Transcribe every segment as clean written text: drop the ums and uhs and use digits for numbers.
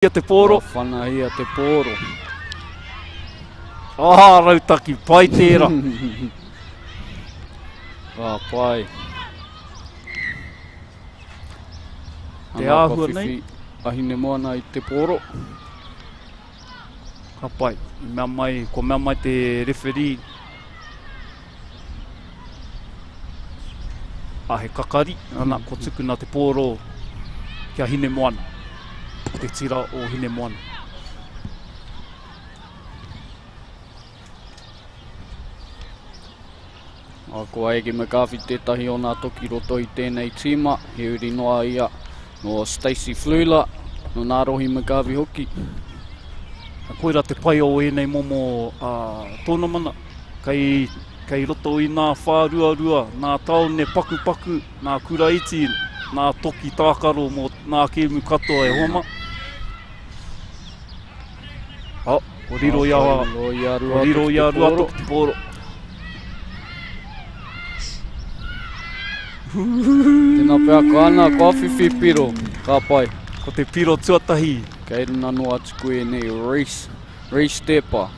Te pōro. Kua whanahia te pōro. Ah, rautaki pai tērā. Ka pai. Te āhua nei. A Hinemoana i te pōro. Ka pai. I mea mai, kua mea mai te referee. A he kakari, ana, kua tukuna te pōro ki a Hinemoana, te tira o Hinemoana. A, ko Aggie McGarvey tētahi o nā toki roto i tēnei tīma, he uri noa ia nō Stacey Flula, nō Ngārohi McGarvey hoki. Koira te pai o ēnei momo uh, tōnamana, Kei, kei roto i nā whāruarua, nā tāone pakupaku, nā kura iti, nā toki tākaro mō nā kēmu katoa e hoa ma. Oh, ko riro i a, ko riro i a Ruatoki te pōro. Tēnā pea ka ana, kua whiwhi piro, ka pai. Ko te piro tuatahi. Kei runa noa atu koe nei, Reece, Reece Tepa.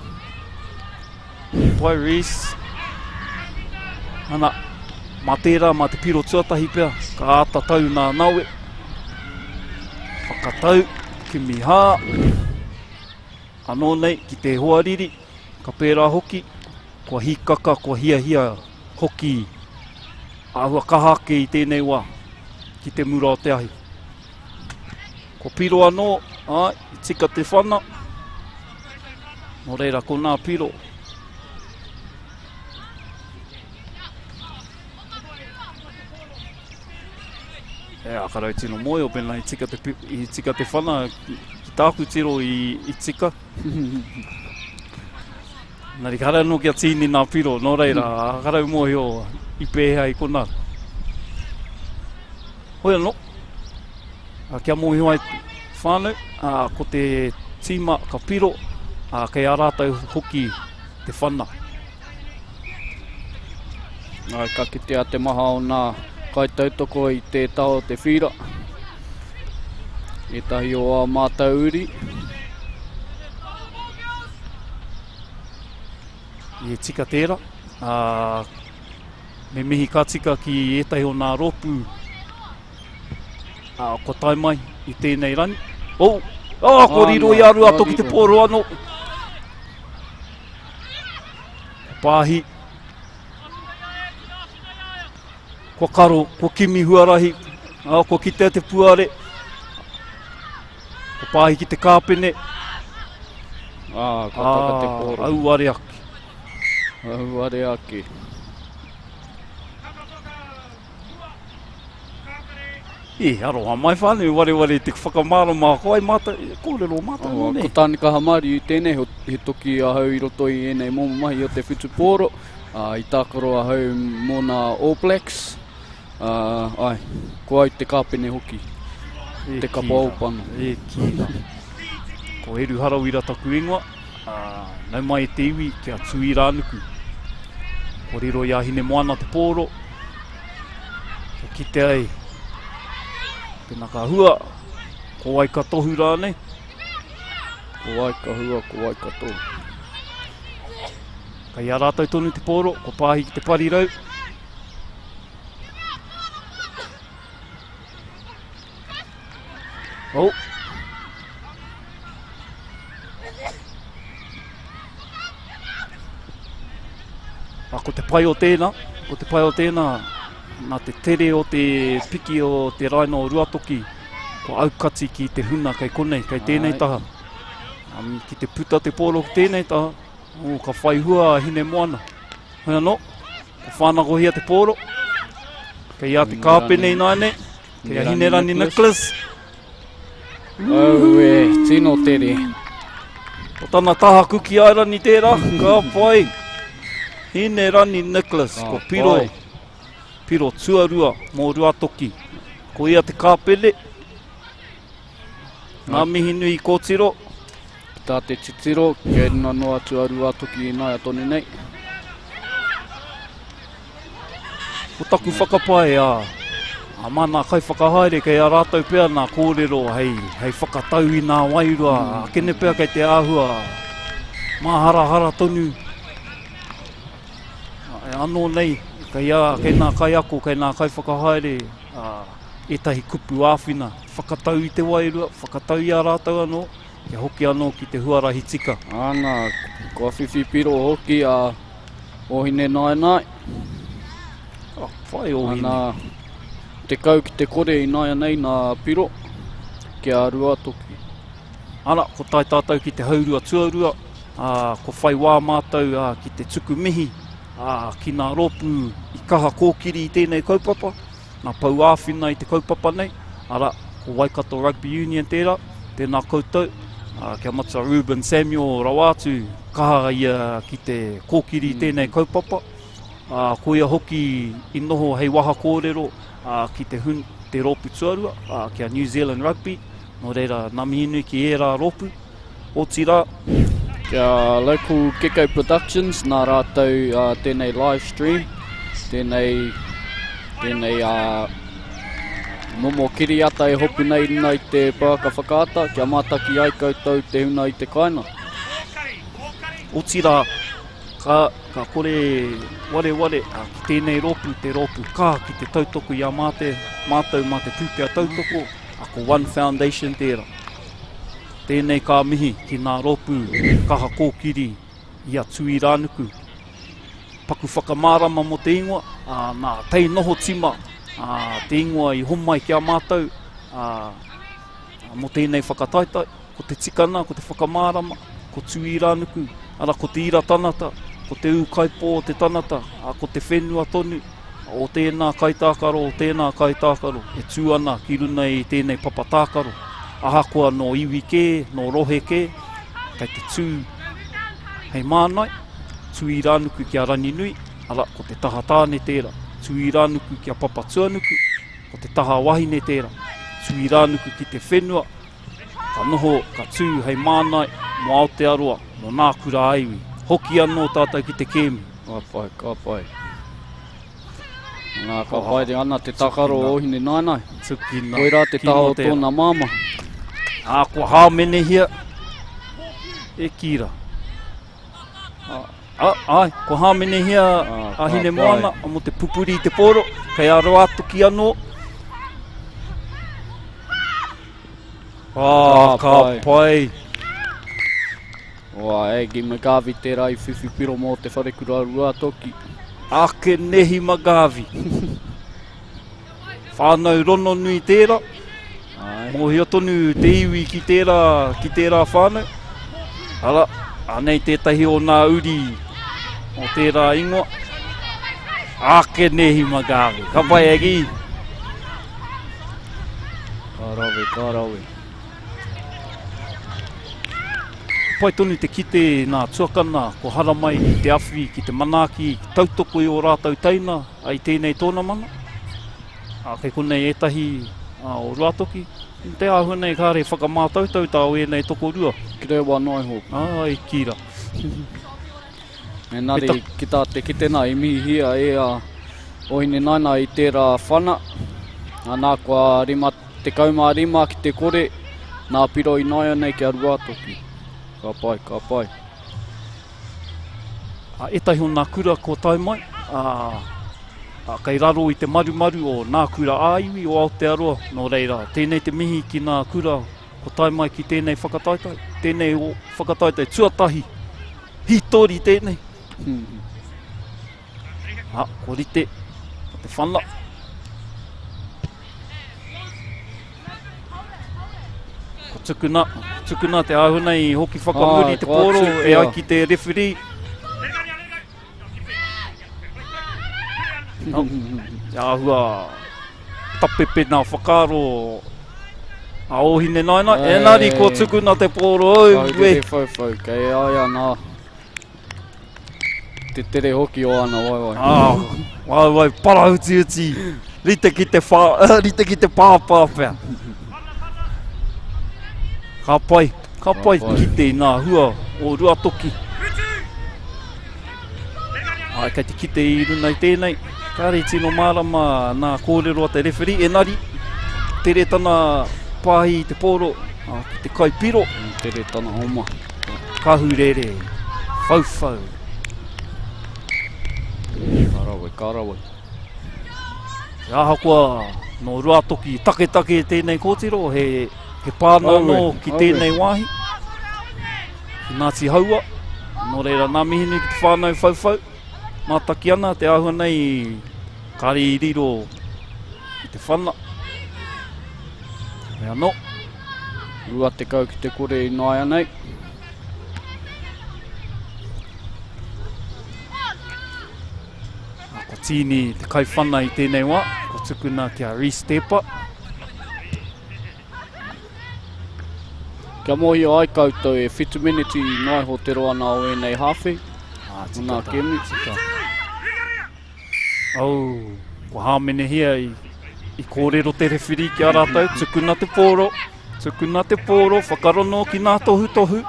Pai Reece. Ana, mā tērā, mā te piro tuatahi pea, ka āta tau nā nawe. Whakatau, kimi hā. Anō nei, ki te hoariri, ka pērā hoki, kua hīkaka, kua hiahia hoki āhua kaha ake i tēnei wā, ki te mura o te ahi. Ko piro anō, āe, i tika te whana. Nō reira, ko nā piro. E a karau tino moe o pena i tika te, i tika te whana ki tāku tiro i, i tika. Nari kare anō kia tīni nā piro, nō reira, karau mōhio i pēhea i kona. Hoi anō, kia mōhio ai whānau, ko te tīma ka piro, kei a rātou hoki te whana. Nā, ka kitea te maha o nā kaitautoko i te taha o te whīra. Ētahi o ā mātou uri. I tika tērā. Me mihi ka tika ki ētahi o nā rōpū ā, kua tae mai i tēnei rangi. Oh! Oh, ko riro i a Ruato ki te pōro anō. Ko Pāhi. Kua karo, kua kimi huarahi, ā, kua kitea te puare. Ko Pāhi ki te kāpene. Ā, ka taka te pōro. Auare ake. Auare ake. I aroha mai whānau, wareware te whakamārama ko ai mātou, kōrero mātou oh, nei. Ko Tāne Kahamari i tēnei, he toki ahau i roto i ēnei momo mahi o te whutupōro, uh, i tākaro ahau mō nā All Blacks, uh, ai, ko au te kāpene hoki, e te kapa ōpano. E kī rā. Ko Eru Harawira taku ingoa. Ā, nau mai e te iwi ki a Tūirānuku. Kua riro i a Hinemoana te pōro, kia kite ai pena ka hua, ko wai ka tohu rānei. Ko wai ka hua, ko wai ka tohu. Kei a rātou tonu te pōro, ko Pāhi ki te parirau. Oh. A, ko te pai o tēnā, ko te pai o tēnā, nā te tere o te piki o te raina o Ruatoki, kua aukati ki te huna kei konei, kei tēnei taha. Um, ki te puta te pōro ki tēnei taha, oh, ka whai hua a Hinemoana. Hoi anō, ka whānakohia te pōro, kei a te kāpene ināianei, kei a Hinerani Nicholas. Aue, tino tere. Ko tana taha Kuki Airani tērā, ka pai. Hinerani Nicholas, ko Piro, Piro tuarua mō Ruatoki. Ko ia te kāpene. Ngā mihi nui kōtiro. Ki tā te titiro, kei runa noa atu a Ruatoki i naia tonu nei. Ko taku whakapae, ā. Ā, mā nā kaiwhakahaere kei a rātou pea nā kōrero hei, hei whakatau i nā wairua, akene pea kei te āhua māharahara tonu. E anō nei, kei, a, kei nā kaiako, kei nā kaiwhakahaere ā, ētahi kupu āwhina, whakatau i te wairua, whakatau i a rātou anō, kia hoki anō ki te huarahi tika. Ana, kua whiwhi piro hoki a Ohinenaenae. Oh, whai Ohine. Ana, 10 ki te kore ināianei nā piro, kia Ruatoki. Ana, ko tae tātou ki te haurua tuarua, ā, ko whai wā mātou ā, ki te tuku mihi ā, ki nā rōpū i kaha kōkiri i tēnei kaupapa, nā pou āwhina i te kaupapa nei, arā, ko Waikato Rugby Union tērā, tēnā koutou, ā, kia matua Reuben Samuel rawa atu, kaha ia ki te kōkiri i tēnei kaupapa, ā, koia hoki i noho hei waha kōrero ā, ki te, hun, te rōpū tuarua, ā, ki a New Zealand Rugby, nō reira, nā mihi nui ki ērā rōpū, otirā. Ki a Local Gecko Productions, nā rātou uh, tēnei live stream, tēnei, tēnei uh, momo kiriata e hopu nei runa i te pouaka whakaata, kia mātaki ai koutou te huna i te kāinga. Otirā, ka, ka kore wareware a, ki tēnei rōpū, te rōpū kaha ki te tautoko i a māte, mātou mā te pūtea tautoko, a ko One Foundation tērā. Tēnei ka mihi ki nā rōpū kaha kōkiri i a Tūirānuku. Paku whakamārama mō te ingoa, ā, nā Tei Noho Tima, ā, te ingoa i homai ki a mātou, ā, mō tēnei whakataetae, ko te tikana, ko te whakamārama, ko Tūirānuku, ara ko te ira tanata, ko te ūkaipō o te tanata, ā, ko te whenua tonu o tēnā kaitākaro, o tēnā kaitākaro e tū ana ki runa i tēnei papa tākaro. Ahakoa nō iwi kē, nō rohe kē, kei te tū hei mānai, Tūirānuku ki a Ranginui, ara, ko te taha tāne tērā, Tūirānuku ki a Papatuanuku, Ko te taha wahine tērā. Tūirānuku ki te whenua, ka noho, ka tū hei mānai mō Aotearoa, mō nā kura ā-iwi. Hoki anō tātou ki te kēmu. Ka pai, ka pai. Nā, ka haere ana te takaro o Ohinenaenae. Tukina. Koirā te taha o tōna māmā. Ā, kua hāmenehia e Kira. Ah, ai, kua hāmenehia a Hinemoana mō te pupuri i te pōro, kei a Roatoki anō. Ah, ka pai. Oa, Aggie McGarvey tērā i whiwhi piro mō te wharekura Ruatoki. Ake nehi McGarvey. Whānau rononui tērā. Mōhio tonu te iwi ki tērā, ki tērā whānau. Ara, anei tētahi o nā uri o tērā ingoa. Ake nehi McGarvey. Ka pai Aggie. Ka rawe, ka rawe. Pai tonu te kite nā tuakana ko haramai i te awhi ki te manaaki, ki tautoko i ō rātou teina. I tēnei tōnamana, ā, kei konei ētahi o Ruatoki, te āhua nei kāre whakamātautau tā o ēnei tokorua. Ki rewa noa iho. Ai, ki ra. Engari, ki tā te kitenga i mihihia e a Ohinenaina i tērā whana, anā kua 55 ki te kore, nā piro ināianei ki a Ruatoki. Ka pai, ka pai. Ā, ētahi o nā kura kua tae mai, ā, ā, kei raro i te marumaru o nā kura ā-iwi o Aotearoa, nō reira, tēnei te mihi ki nā kura kua tae mai ki tēnei whakataetae, tēnei o whakataetae tuatahi, hītori tēnei. Ā, kua rite, ko te whana. Ko tukuna, tukuna te āhua nei i hoki whakamuri te pōro e ai ki te referee. No, te āhua tapepe nā whakaaro a Ōhinenaenae. Engari kua tukuna te pōro, oi, we. Whauwhau, kei a ia nā. Te tere hoki o ana waewae. Ah, waewae parautiuti. Rite ki te, wha, rite ki te pāpā pea. Ka pai, ka pai ki te ngā hua o Ruatoki. Ai, kei te kite i runa i tēnei. Kāre i tino mārama nā kōrero a te rewheri, enari, tere tana pāhi i te pōro a, ki te kai piro. Mm, tere tana homa. Kahurere, whauwhau. Ka rawe, ka rawe. He ahakoa nō Ruatoki taketake tēnei kōtiro, he, he pāna anō ki tēnei wāhi. Ki Ngāti Haua, nō reira nā mihi nui ki te whānau whauwhau. Mātaki ana te āhua nei kāre i riro i te whana. Me anō. 20 ki te kore i nāianei. Ko Tīni te kaiwhana i tēnei wā, ko tukuna ki a Reece Tepa. Kia mōhio ai koutou e whitu meneti noa iho te roa nā o ēnei hāwhe. Ah, tika tā, kēmu. Tika. Oh, kua hāmenehia i, i kōrero te rewhiri ki a rātou, tukuna te pōro, tukuna te pōro, whakarono ki ngā tohutohu.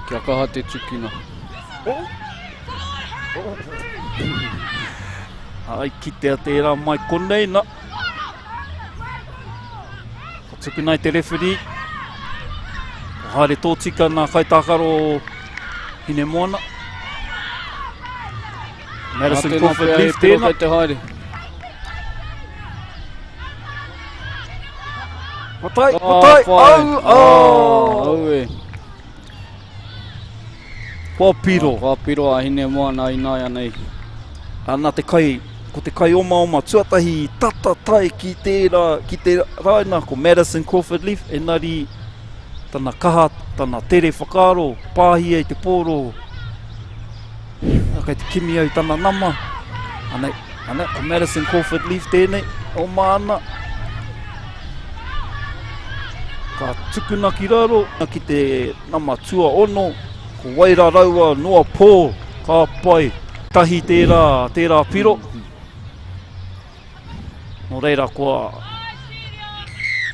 Kia kaha te tukina. Oh. Oh. Ai, kitea tērā mai konei, na. Ka tukuna i te rewhiri. Ko haere tōtika nā kaitākaro Hinemoana. Madison Crawford Leaf tēnā. Te haere. Patai, patai, au, au. Au e. Kua piro. Kua piro a Hinemoana ināianei. Ana te kai, ko te kai omaoma tuatahi i tata tae ki tērā, ki te raina, ko Madison Crawford Leaf, engari tana kaha, tana tere whakaaro, pāhia i te pōro, Kei te kimi au tana nama. Anei, anei, ko Madison Crawford Leaf tēnei, oma ana. Ka tukuna ki raro, ki te nama tuaono, ko Waira raua Noa Paul, ka pai. Tahi tērā, tērā piro. Nō reira, kua,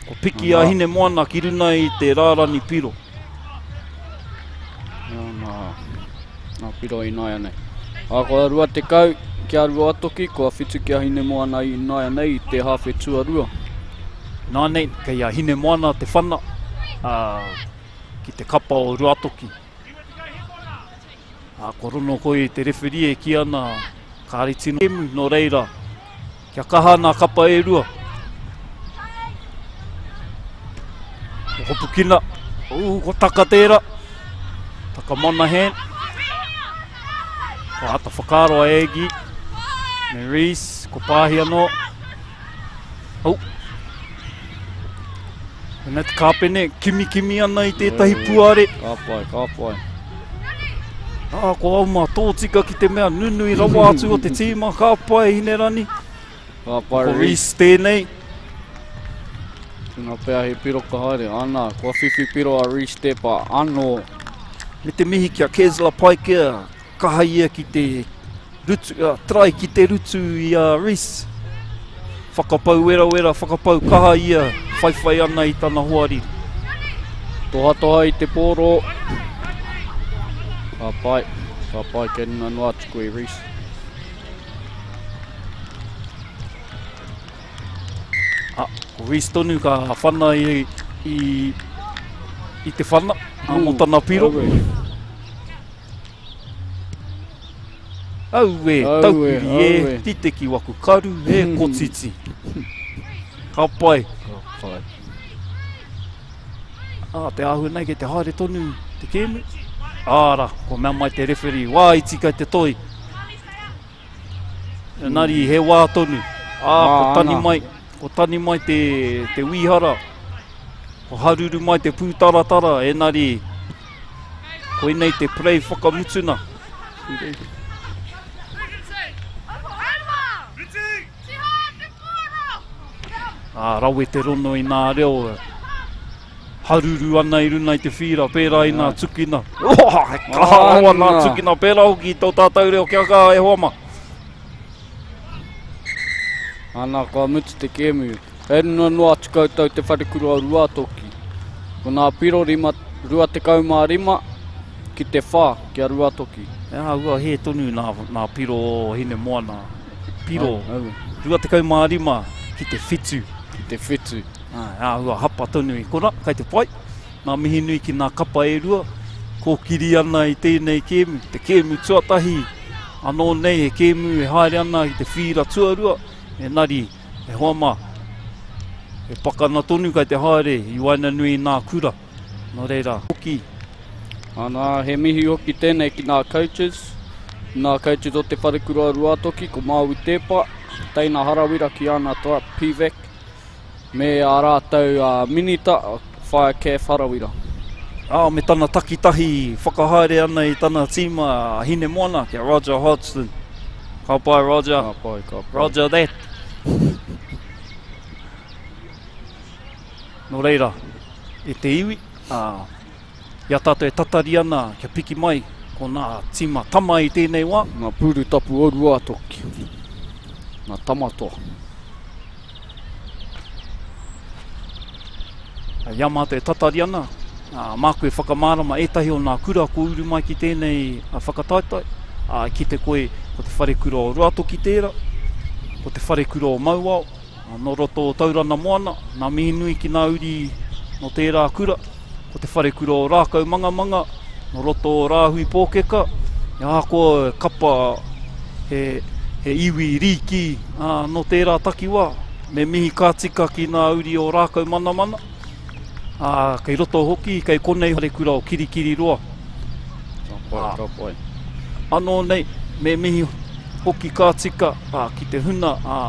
kua piki a Hinemoana ki runa i te rārani piro. Nā, nā, nā piro ināianei. Ā, kua 20 ki a Ruatoki, kua whitu ki a Hinemoana ināianei i te hāwhe tuarua. Nānei, kei a Hinemoana te whana ā, ki te kapa o Ruatoki. Ā, kua rono koe i te rewhiri e kī ana, kāre tino kēmu, nō reira, kia kaha nā kapa e rua. Ko hopukina, ū, ko taka tērā, taka Monahan. Ko āta whakaaro a Aggie, me Reece, ko Pāhi anō. Oh. Koinei te kāpene, kimikimi ana i tētahi puare. Ka pai, ka pai. Ah, ko au mā tōtika ki te mea nunui rawa atu o te tīma, ka pai Hinerani. Ka pai Ko Reece tēnei. Tēnā pea he piro ka haere. Ana, kua whiwhi piro a Reece Tepa anō. Me te mihi ki a Kesla Paikea, kaha ia ki te rutu, uh, try ki te rutu i a Reece. Whakapau werawera, whakapau kaha ia, whaiwhai ana i tana hoariri. Tohatoha i te pōro. Ka pai, ka pai kei runga noa atu koe Reece. Ah, ko Reece tonu ka whana i, i, i te whana, a mō tana piro. Aue, taupiri e, rite ki waku karu, e kotiti. Ka pai. Ka pai. Ah, te āhua nei kei te haere tonu te kēmu. Āra, kua mea mai te rewheri, wā iti kei te toi. Engari he wā tonu. Ā, ko tani mai, ko tani mai te, te wīhara. Ko haruru mai te pūtaratara, engari koinei te play whakamutuna. Ā, rawe te rono i nā reo. Haruru ana i runa i te whīra, pērā i nā tukina. Oh, he kaha rawa nā tukina, pērā hoki i tō tātou reo. Kia kaha e hoa mā. Ana, kua mutu te kēmu. Hei runa noa atu koutou te wharekura o Ruatoki. Ko nā piro 25 ki. ki te wha ki a Ruatoki. He āhua hē tonu nā, nā piro o Hinemoana. Piro, 25 ki te whitu. Ki te whitu. Ā, āhua hapa tonu i kona, kai te pai. Ngā mihi nui ki ngā kapa e rua, kōkiri ana i tēnei kēmu, te kēmu tuatahi, anō nei he kēmu e haere ana i te whīra tuarua, engari, e hoa mā, he pakana tonu kai te haere i waenganui i nā kura. Nō reira, hoki. Ana, he mihi hoki tēnei ki ngā coaches, ngā coaches o Te Wharekura o Ruatoki, ko Māui Teepa, Teina Harawira ki ana toa PVEC, me ā rātou minita, Whaea Cath Harawira. Ā, me tana takitahi whakahaere ana i tana tīma a Hinemoana ki a Roger Hodgson. Ka pai, Roger. Ka pai, ka pai. Roger that. Nō reira, e te iwi, ā, i a tātou e tatari ana kia piki mai ko nā tīma tama i tēnei wā. Ngā pūru tapu o Ruātoki, ngā tamatoa. I a mātou e tatari ana, ā, māku e whakamārama ētahi o nā kura kua uru mai ki tēnei whakataetae, ā, kite koe ko te wharekura o Ruātoki tērā, ko te wharekura o Mauao, Nō roto o Taurana Moana, nā mihi nui ki nā uri nō tērā kura, ko te wharekura o Rākaumangamanga, nō roto o Rāhui Pōkeka, he ahakoa he kapa, he, he iwi rīki ā, nō tērā takiwā, me mihi ka tika ki nā uri o Rākaumanamana, ā, kei roto hoki, kei konei wharekura o Kirikiriroa. Ka pai, ka pai. Anō nei, me mihi hoki ka tika ā, ki te huna ā,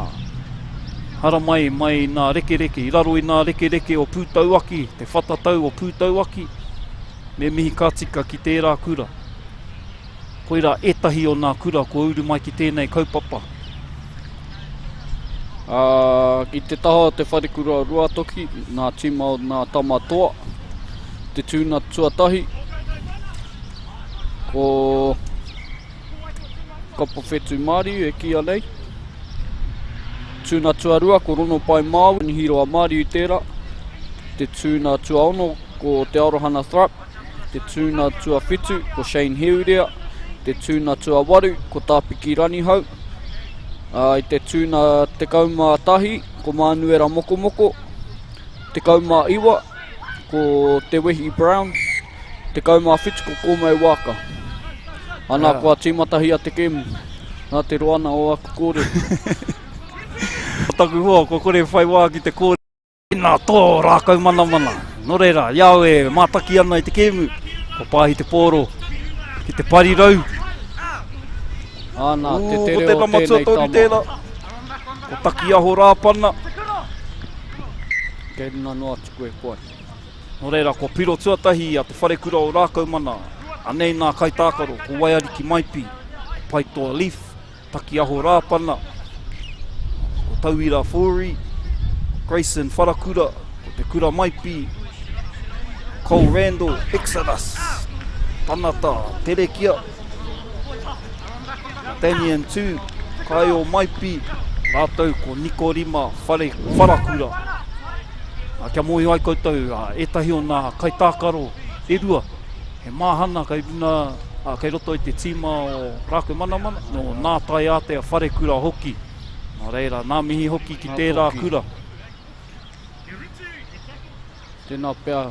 haramai mai i nā rekereke, i raro i nā rekereke o Pūtauaki, te whatatau o Pūtauaki, me mihi ka tika ki tērā kura. Koirā ētahi o nā kura kua uru mai ki tēnei kaupapa. Ā, ki te taha o te wharekura o Ruatoki, nā tīma o nā Tama Toa, te tūna tuatahi, ko Kapawhetu Māriu e kīia nei. Tūna tuarua ko Ronopai Māui, Hiroa Māriu tērā. Te tūna tuaono ko Te Arohana Thrupp. Te tūna tuawhitu ko Shane Heurea. Te tūna tuawaru ko Tāpiki Ranihau. Ā, i te tūna 11 ko Mānuera Mokomoko. 19 ko Te Wehi Brown. 17 ko Kōmei Waaka. Ana, kua tīmatahia te kēmu. Nā te roana o aku kōrero. Ko taku hoa, kua kore e whai wā ki te kōrero. Tēnā tō rākau manamana. Nō reira, i a au e mātaki ana i te kēmu, kua pāhi te pōro ki te parirau. Ana, te tere o tēnei tama. Tērā. Ko Takiaho Rāpana. Kei runga noa atu koe, koe. Nō reira, kua piro tuatahi a Te Wharekura o Rākaumana. Anei nā kaitākaro, ko Waiariki Maipi, ko Paitoa Leaf, Takiaho Rāpana, ko Tauira Fourie, ko Grayson Wharakura, ko Te Kura Maipi, Cole Randall, Exodus, Tanata Terekia, Danian Tū, Kaio Maipi, rātou ko Nikorima Whare, Wharakura. Kia mōhio ai koutou, ētahi o nā kaitākaro e rua, he māhana kei runa, kei roto i te tīma o Rākau Manamana, nō Nā Taiātea Wharekura hoki. Nā reira, nā mihi hoki ki tērā kura. Tēnā pea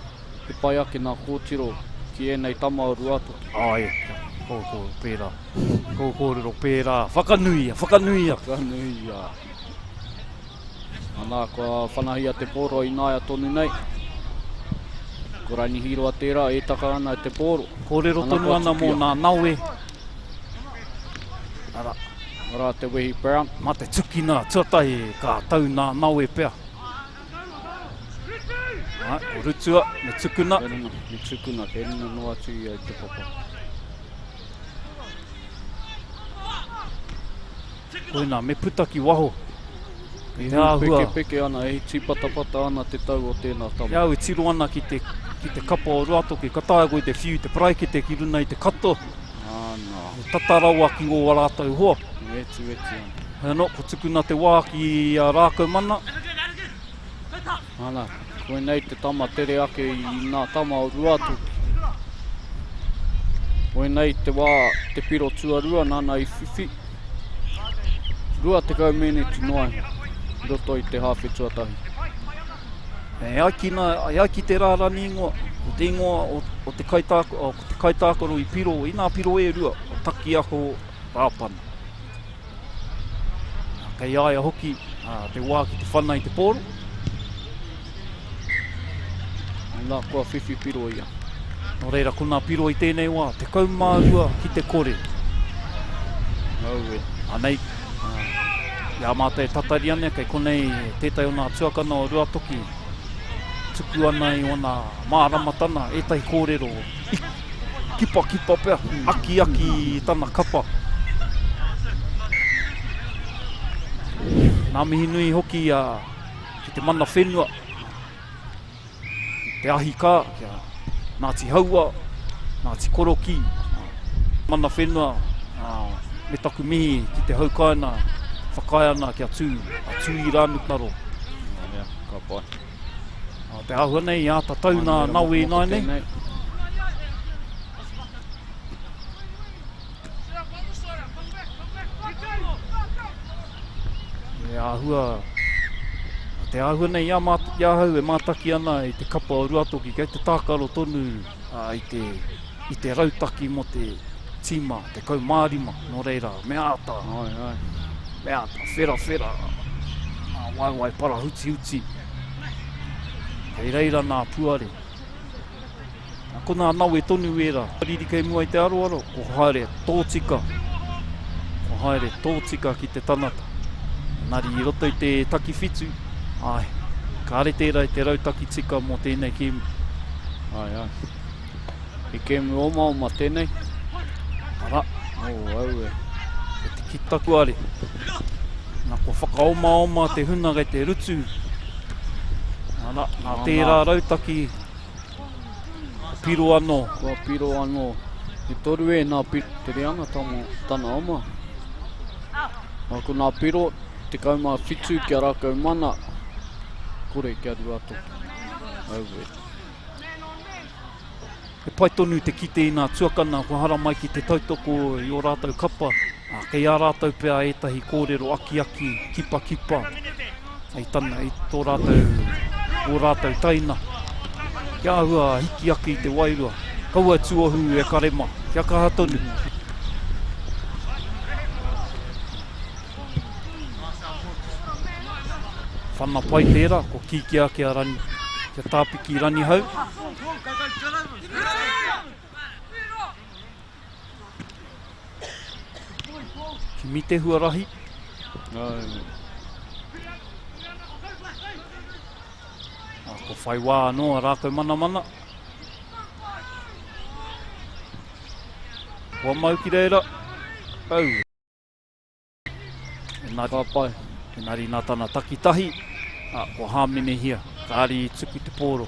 he pai ake nā kōtiro ki ēnei tama o Ruatoki. Āe, ko kōrero pērā. Ko kōrero pērā. Whakanuia, whakanuia. Whakanuia. Anā, kua whanahia te pōro ināia tonu nei. Ko Raini Hīroa tērā e taka ana i te pōro. Kōrero tonu ana mō nā nawe. Arā. Arā te Wehi Brown. Mā te tukina tuatahi ka tau nā nawe pea. Ai, ko Rutua, me tukuna. Me tukuna, kei runga noa atu ia i te papa. Koina, me puta ki waho. E te āhua. Pekepeke ana, e tīpatapata ana te tau o tēnā tama. Ki au e tiro ana ki te, ki te kapa o Ruatoki, ka taea koe te whiu te paraikete ki runa i te kato. Ana. E tata rawa ki ō rātou hoa. Wetuwetu ana. Hoi anō, kua tukuna te wā ki a Rākaumana. Ana, koinei te tama tere ake i nā tama o Ruatoki. Koinei te wā te piro tuarua nāna i whiwhi. 20 meneti noa iho i roto i te hāwhe tuatahi. E ai ki, na, e ai ki te rārani ingoa, ko te ingoa o, o te kaitākaro, ko te kaitākaro i piro, i nā piro e rua, o Takiaho Rāpana. Kei a ia hoki te wā ki te whana i te pōro. Nā, kua whiwhi piro ia. Nō reira, ko nā piro i tēnei wā, 12 ki te kore. Aue. Anei, i a mātou e tatari ana, kei konei tētahi o nā tuakana o Ruatoki, tuku ana i ōna māramatana, ētahi kōrero kipakipa pea, akiaki i tana kapa. Nā mihi nui hoki a, ki te mana whenua, te ahi kā, ki a Ngāti Haua, Ngāti Korokī, mana whenua, me taku mihi ki te haukaina, whakaae ana kia tū, a Tūi Rānukaro. Ia, ka pai. Te āhua nei, i āta tau nā nawe ināianei. E āhua, te āhua nei i a, mā, i ahau e mātaki ana i te kapa o Ruatoki, kei te tākaro tonu a, i, te, i te rautaki mō te tīma 15, nō reira, me āta, ai, ai. me āta wherawhera, ngā waewae parahutihuti, kei reira nā puare. Ko nā nawe tonu ērā. Riri kei mua i te aroaro, ko haere tōtika, ko haere tōtika ki te tangata. Engari i roto i te takiwhitu, āe, kāre tērā i te rautaki tika mō tēnei kēmu. Āe, āe. He kēmu omaoma tēnei. Arā. Oh, aue. Ko te kitakuare. Nā, kua whakaomaoma te huna kei te rutu. Arā, nā tērā rautaki Kua piro anō. Kua piro anō. E toru e nā piro. Te reanga tama, tana oma. Nā ko nā piro, 17 kia rākau mana, kore kia Ruatoki. Aue. He pai tonu te kite i nā tuakana kua haramai ki te tautoko i ō rātou kapa. Ā, kei a rātou pea ētahi kōrero akiaki, kipakipa i tana, i tō rātou, ō rātou taina. Kia āhua hiki ake i te wairua. Kaua e tuohu e karema, kia kaha tonu. Whana pai tērā, ko kīkia ake a Rani, kia tāpiki Ranihau. Kimi te huarahi. Ah, ko whai wā anō a rākau manamana. Kua mau ki reira. Au. Engari, Ka pai. Engari nā tana takitahi, ā, kua hāmenehia, kāre i tuku te pōro.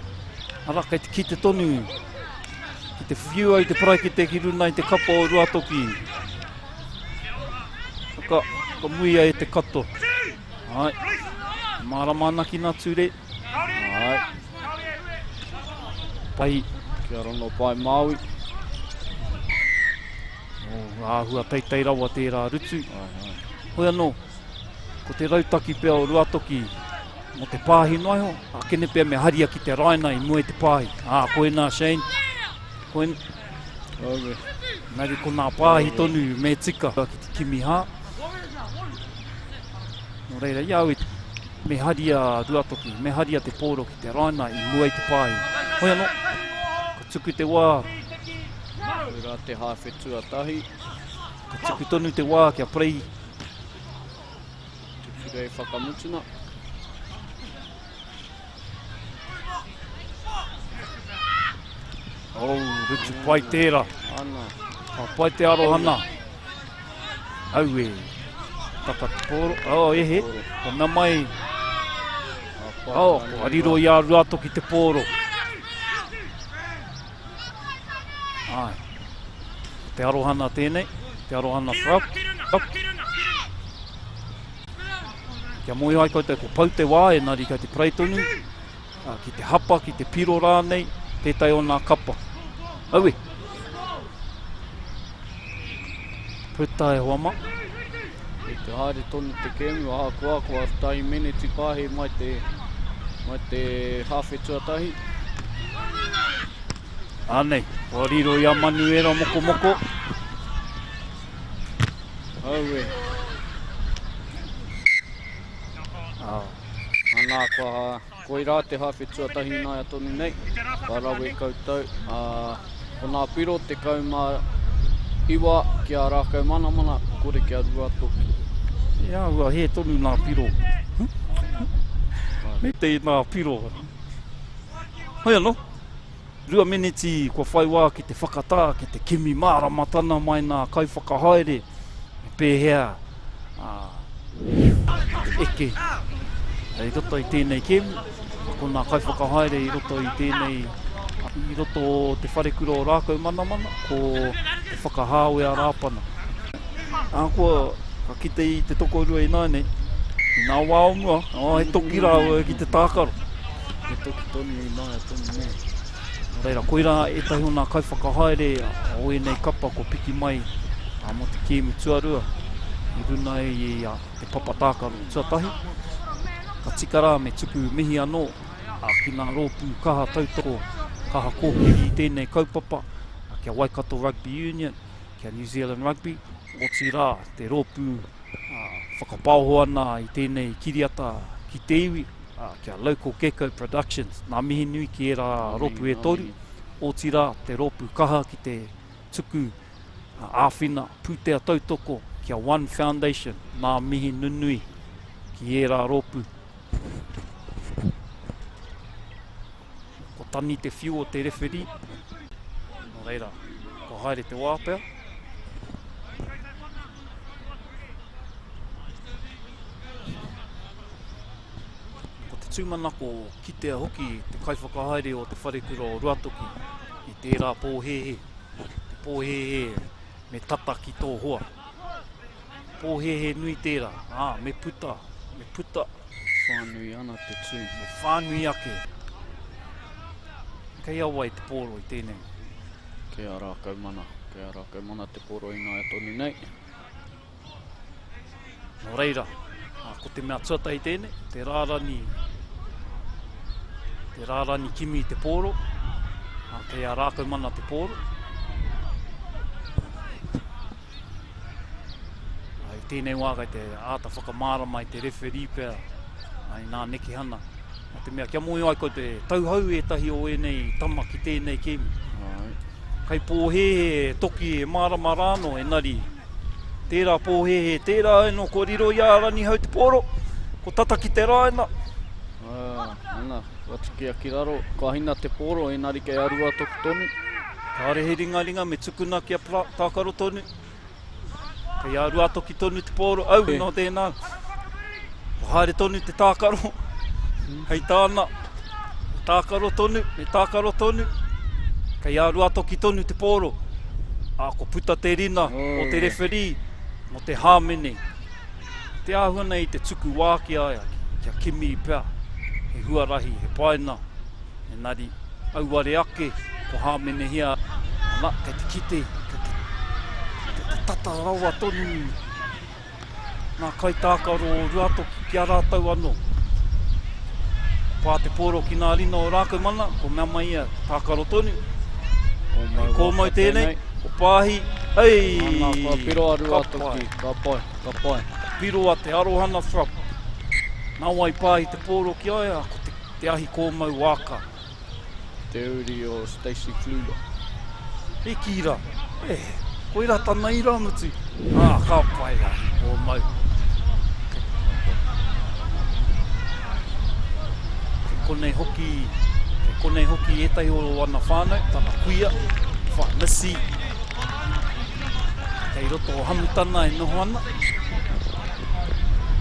Arā, kei te kite tonu, ki te whiua i te paraikete ki runa i te kapa o Ruatoki. Whaka, whakamuia e te kato. Ai, mārama ana ki nā ture. Ai. Pai. Kia rongo pai Māui. Oh, āhua teitei rawa tērā rutu. Hoi anō, ko te rautaki pea o Ruatoki mō te pāhi noa iho, a kene pea me haria ki te raina i mua i te pāhi. Ā, koinā Shane, koin... Aue. Engari ko nā pāhi tonu me tika ki te kimi hā. Nō reira, i a au i me haria Ruatoki, me haria te pōro ki te raina i mua i te pāhi. Hoi anō, ka tuku te wā Koirā te hāwhe tuatahi. Ka tuku tonu te wā kia parei. Te purei whakamutuna. Oh, rutu pai tērā. Ana. Ka pai te arohana. Aue. Taka te pōro. Oh, ehe. Ko mea mai. Oh, ko riro i a Ruatoki te pōro. Āe. Ko te arohana tēnei, te arohana frap. Kia mōhio ai koutou ko pau te wā, engari kei te parei tonu, ki te hapa, ki te piro rānei, tētahi o nā kapa. Aue! Puta e hoa ma. Kei te haere tonu te kēmu ahakoa kua tahi meneti pāhi mai te, mai te hāwhe tuatahi. Anei, kua riro i a Manuera Mokomoko. Aue. Ah. Anā, kua, koirā te hāwhe tuatahi ināia tonu nei. Ka rawe koutou. Ā, ko nā piro 19 ki a Rākau Manamana, kore kia Ruatoki. E āhua hē tonu nā piro. Me tēnā piro. Hoi anō, 2 meneti kua whai wā ki te whakatā, ki te kimi māramatana mai nā kaiwhakahaere me pēhea te eke i roto i tēnei kēmu. Ko nā kaiwhakahaere i roto i tēnei, i roto o te wharekura o Rākau Manamana, ko te Whakahāwea Rāpana. Ahakoa ka kite i te tokorua ināianei, i nā wā o mua, he toki rāua ki te tākaro. He toki tonu i naia tonu nei. Nō reira, koirā ētahi o nā kaiwhakahaere o ēnei kapa kua piki mai mō te kēmu tuarua i runa i te papa tākaro tuatahi. Ka tika rā me tuku mihi anō ki ngā rōpū kaha tautoko, kaha kōkiri i tēnei kaupapa, ki a Waikato Rugby Union, ki a New Zealand Rugby, otirā te rōpū whakapaoho ana i tēnei kiriata ki te iwi, ki a Local Gecko Productions. Nā mihi nui ki ērā rōpū e toru, otirā te rōpū kaha ki te tuku āwhina pūtea tautoko ki a One Foundation, nā mihi nunui ki ērā rōpū. Ko Tani te whiu o te rewherī. Nō reira, kua haere te wā pea. Ko te tūmanako kitea hoki te kaiwhakahaere o te wharekura o Ruatoki i tērā pōhēhē, te pōhēhē me tata ki tō hoa. Pōhēhē nui tērā, ā, me puta, me puta. Whānui ana te tū. Me whānui ake. Kei a wai te pōro i tēnei? Kei a Rākaumana. Kei a Rākaumana te pōro ināia tonu nei. Nō reira, ko te mea tuatahi tēnei, te rārani, te rārani kimi i te pōro, kei a Rākaumana te pōro. I tēnei wā kei te āta whakamārama i te rewherī pea i nā nekehana. Nā te mea kia mōhio ai koe te tauhou ētahi o ēnei tama ki tēnei kēmu. Kai pōhēhē toki e mārama rānō engari tērā pōhēhē tērā anō kua riro i a Ranihau te pōro, ko tata ki te rāina. Ana, kua tukia ki raro, kua hina te pōro engari kei a Ruatoki tonu. Kāre he ringaringa me tukuna kia tākaro tonu. Kei a Ruatoki tonu te pōro, au, nō tēnā. Kua haere tonu te tākaro, hei tāna, me tākaro tonu, me tākaro tonu. Kei a Ruatoki tonu te pōro. Ā, ko puta te rina o te rewherī mō te hāmene. Te āhua nei te tuku wā ki a ia, kia kimi pea he huarahi, he paina. Engari, auare ake, ko hāmenehia ana, kei te kite, kei te, kei te tata rawa tonu ngā kaitākaro o Ruatoki ki a rātou anō. Pā te pōro ki ngā rina o Rākaumana, ko mea mai ia, tākaro tonu. Kei kōmau tēnei, ko Pāhi, hei! Ana, kua piro a Ruatoki, ka pai, ka pai. Piro a Te Arohana Thrupp. Nā wai Pāhi te pōro ki a ia, ko te Te ahi kōmau wāka. Te uri o Stacey Fluhler. E kī rā, e, koirā tana irāmutu. Ā, ka pai ahi kōmau. Kei konei hoki, kei konei hoki ētahi o ana whānau, tana kuia, wha, Missy, kei roto o Hamutana e noho ana.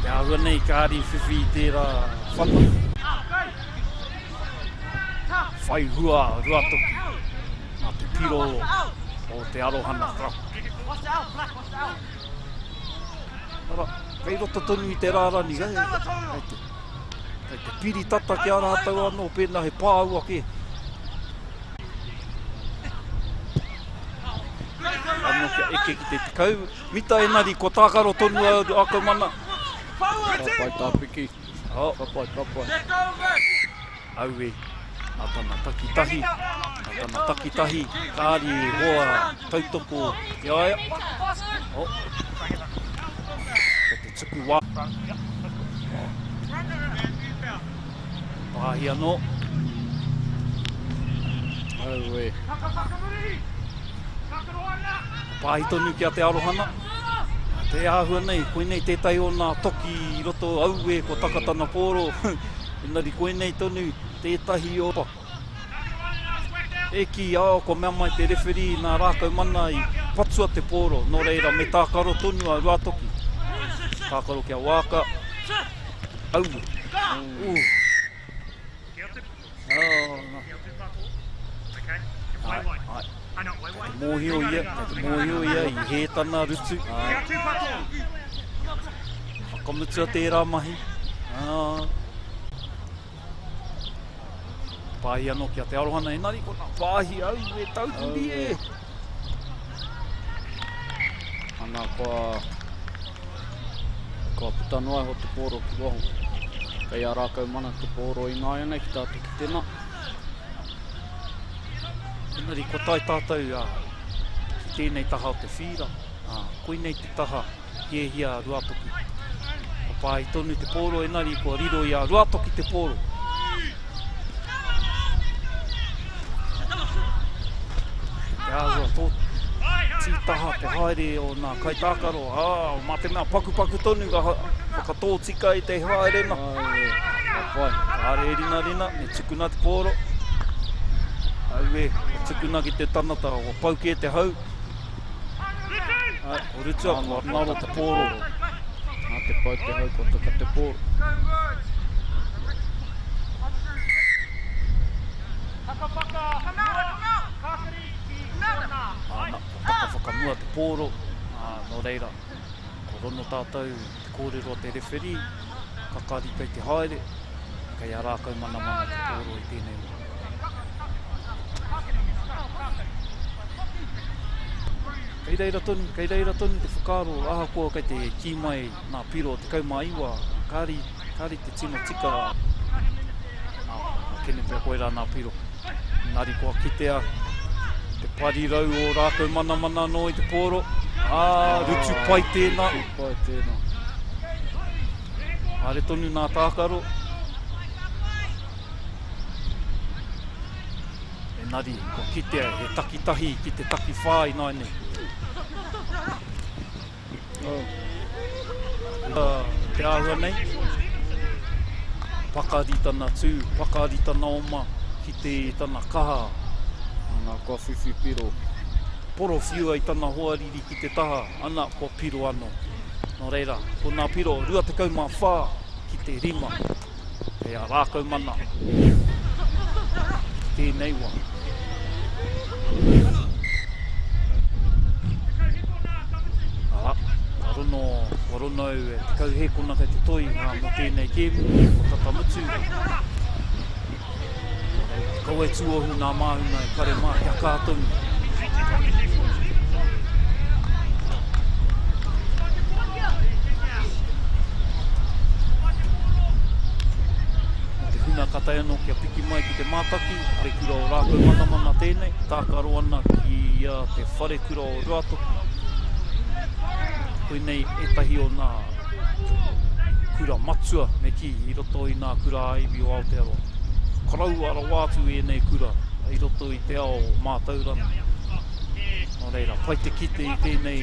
Te āhua nei kāri whiwhi i tērā Whata. Whai hua a Ruatoki nā te piro o Te Arohana Thrupp. Ara, kei roto tonu i te rārani, kei te, kei te piri tata ki a rātou anō, pēnā he pāua kē. Anō kia eke ki te 10 mita enari kua tākaro tonu a Rākaumana. Ka pai tā piki. Oh. Ka pai, ka pai. Aue, nā tana takitahi, nā tana takitahi, kāri e hoa tautoko ki a ia. Oh. Kei te tuku wā. Oh. Pāhi anō. Aue. Pāhi tonu ki a Te Arohana. Te āhua nei, koinei tētahi o nā toki i roto aue kua taka tana pōro. Engari koinei tonu tētahi o... E kī, oh, kua mea mai te rewherī nā Rākau Mana i patua te pōro, nō reira me tākaro tonu a Ruatoki. Tākaro kia wāka. Aue. Ū. Oh, no. Ai, ai. Kei te mōhio ia, kei te mōhio ia i hē tana rutu. Ai. Whakamutua tērā mahi. Ah. Pāhi anō ki a Te Arohana, engari ko nā pāhi au e taupuri e. Ana kua, kua puta noa iho te pōro ki waho. Kei a Rākau Mana te pōro ināianei ki tā te kitenga. Engari kua tae tātou a, ki tēnei taha o te whīra, a, koinei te taha hiahia a Ruatoki. Kua pāhi tonu te pōro engari kua riro i a Ruatoki te pōro. Te āhua tō tītaha te haere o nā kaitākaro, ā, mā te mea pakupaku tonu ka whakatōtika i te haerenga. Ka pai. Kāre e rinarina, me tukuna te pōro. Aue, ka tukuna ki te tangata, kua pau kē te hau. Ko Rutua, kua ngaro te pōro. Nā te pau te hau, kua taka te pōro. Āna, kua taka whakamua te pōro, ā, nō reira, kua rono tātou te kōrero a te rewherī, kakari kei te haere, kei a Rākau Manamana te pōro i tēnei wā. Kei reira tonu, kei reira tonu te whakaaro, ahakoa kei te kī mai nā piro 19, kāri, kāri te tino tika, nā, kene pea koirā nā piro. Engari kua kitea te parirau o Rākau Manamana anō i te pōro, ā, rutu pai tēnā. Rutu pai tēnā. Haere tonu nā tākaro. Engari, kua kitea he takitahi ki te takiwhā ināianei. Oh. Te āhua nei, pakari tana tū, pakari tana oma ki te tana kaha. Ana, kua whiwhi piro. Porowhiua i tana hoariri ki te taha, ana, kua piro anō. Nō reira, ko nā piro 24 ki te 5. Kei a Rākau Mana tēnei wā. Ā, ka rono, kua rono au e 10 hēkona kei te toi ngā mō tēnei kēmu, kua tata mutu. Kaua e tuohu nā māhunga e kare mā, kia kā tonu. Te huna ka tae anō kia piki mai ki te mātaki, Wharekura o Rākaumanamana tēnei, tākaro ana ki a te Wharekura o Ruatoki. Koinei ētahi o nā kura matua me kī i roto i nā kura ā-iwi o Aotearoa. Koroua rawa atu ēnei kura i roto i te ao mātauranga. Nō reira, pai te kite i tēnei,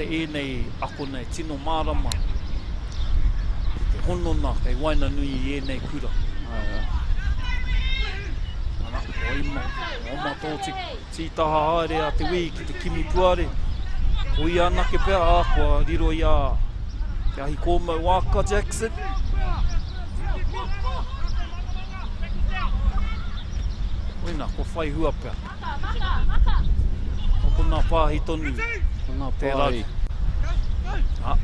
ēnei akona e tino mārama ki te honona kei waenganui i ēnei kura. Ana, ko Ima, ko Oma tō tītaha haere a Te Wī ki te kimi puare. Ko ia anake pea, ā, kua riro i a Te Ahi Kōmau Waaka Jackson. Koina, kua whai hua pea. Ko kona pāhi tonu. Kona pāhi. Ah.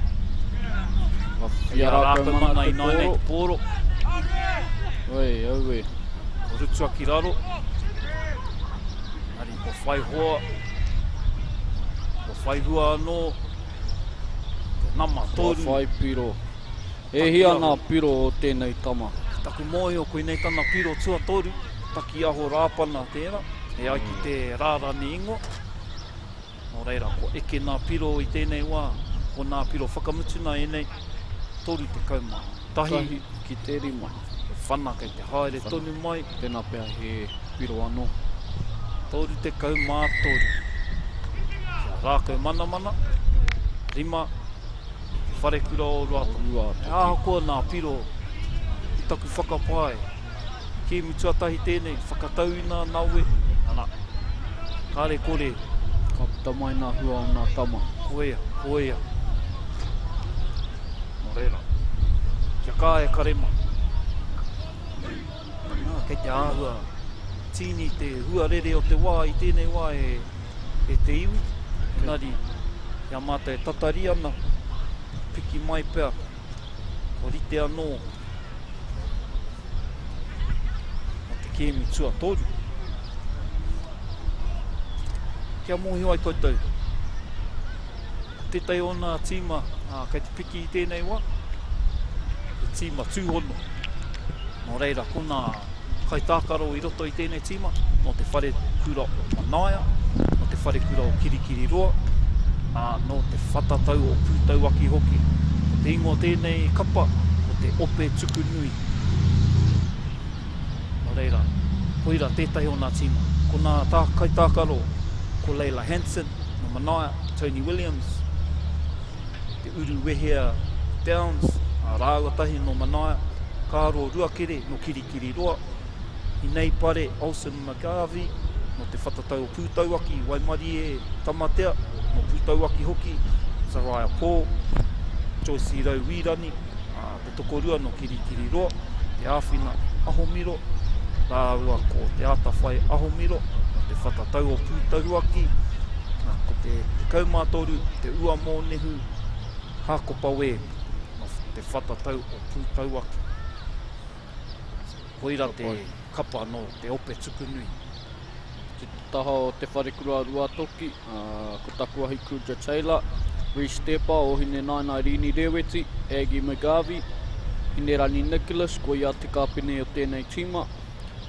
Ia rākau mana i nāinei te pōro. Oi, aue. Ko Rutua ki raro. Ari, ko whai hoa. Ko Whai hua anō te nama 3. Kua whai piro. E hia ngā piro o tēnei tama? Ki taku mōhio koinei tana piro tuatoru, Takiaho Rāpana tērā, e ai ki te rārani ingoa. Nō reira, kua eke nā piro i tēnei wā, ko nā piro whakamutuna ēnei, 31. Tahi ki te rima. He whana kei te haere tonu mai. Tēnā pea he piro anō. 33. Kia rākau manamana, rima, te wharekura o Ruatoki. He ahakoa nā piro i taku whakapae, Kēmu tuatahi tēnei, whakatauina nawe, ana, kāre kore. Ka puta mai nā hua o nā tama. Koia, koia. Nō reira, kia kā e kare ma. Nā, kei te āhua tīni te huarere o te wā i tēnei wā e, e te iwi. Engari, i a mātou e tatari ana, piki mai pea, Kua rite anō mō te kēmu tuatoru. Kia mōhio ai koutou, ko tētahi o nā tīma kei te piki i tēnei wā, te tīma tūhono. Nō reira, ko nā kaitākaro i roto i tēnei tīma, nō te whare kura o Manaia, nō te whare kura o Kirikiriroa, ā, nō te whatatau o Pūtauaki hoki. Ko te ingoa o tēnei kapa, ko te Ope Tuku Nui. Nō reira, koira tētahi o nā tīma. Ko nā tā kaitākaro, ko Leila Hansen, nō Manaia, Tony Williams, Te Uruwehea Downs, ā rāua tahi nō Manaia, Kāro Ruakere nō Kirikiriroa, Hineipare Olsen McGarvey nō Te Whatatau o Pūtauaki, Waimarie Tamatea nō Pūtauaki hoki, Zariah Paul, Joyce Rau Wīrani, ā, te tokorua nō Kirikiriroa, Te Āwhina Ahomiro, rāua ko Te Atawhai Ahomiro nō Te Whatatau o Pūtauaki, ā, ko te 13, Te Ua Mōnehu Hākopa Wē nō Te Whatatau o Pūtauaki. Koira te kapa nō Te Ope Tukunui. Ki te taha o Te Wharekura Ruatoki, ko Takuahi Kudra Taylor, Reece Tepa, Ohinenaina Rini Reweti, Aggie McGarvey, Hinerangi Nicholas, ko ia te kāpene o tēnei tīma,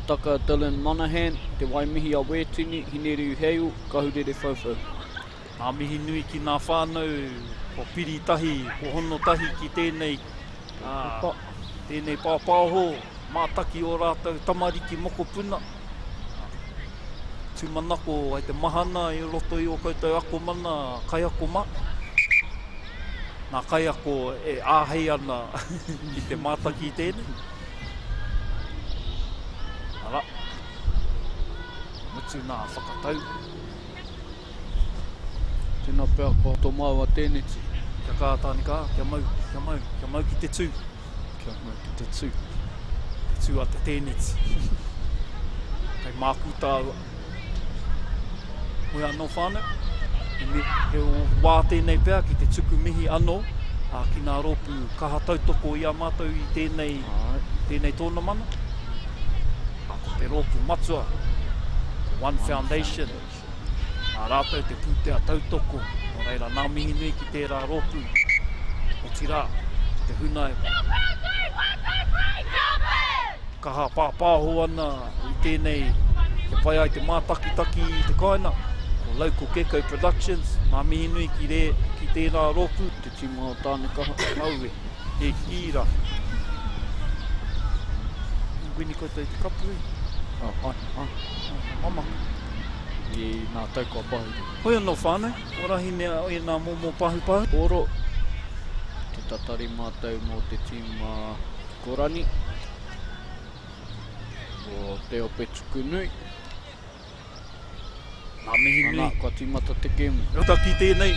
Taka Dylan Monaghan, Te Waimihi a Wētini, Hineriu Hale, Kahurere Whauwhau. Ngā mihi nui ki ngā whānau kua piri tahi, kua hono tahi ki tēnei, tēnei pāpāho mātaki o rātou tamariki mokopuna. Tūmanako ai te mahana i roto i ō koutou akomana kaiako mā. Ngā kaiako e āhei ana ki te mātaki i tēnei. Arā, mutu nā whakatau. Tēnā pea kua to māua tēneti. Kia kā tāne kā, kia mau, kia mau, kia mau ki te tū. Kia mau ki te tū. Te tū a te tēneti. Kei mākū tāua. Hoi anō whānau, he wā tēnei pea ki te tuku mihi anō a, ki ngā rōpū kaha tautoko i a mātou i tēnei, tēnei tōnamana. A, ko te rōpū matua, One Foundation, Nā rātou te pūtea tautoko, nō reira nā mihi nui ki tērā rōpū, otirā, ki te huna e kaha pāpāho ana i tēnei kia pai ai te mātakitaki i te kāinga, ko Local Gecko Productions, nā mihi nui ki, re, ki tērā rōpū. Te tīma o Tānekaha. Aue, e kī rā. Wini koutou i te kapu e. Oh, ai, ai. Mama. I nā tau kua pahure. Hoi anō whānau, o rahi mea o ēnā momo pahupahu. Oro, te tatari mātou mō te tīma Korani, o Te Ope Tuku Nui. Ngā mihi nui. Ana, kua tīmata te kēmu. Rautaki tēnei.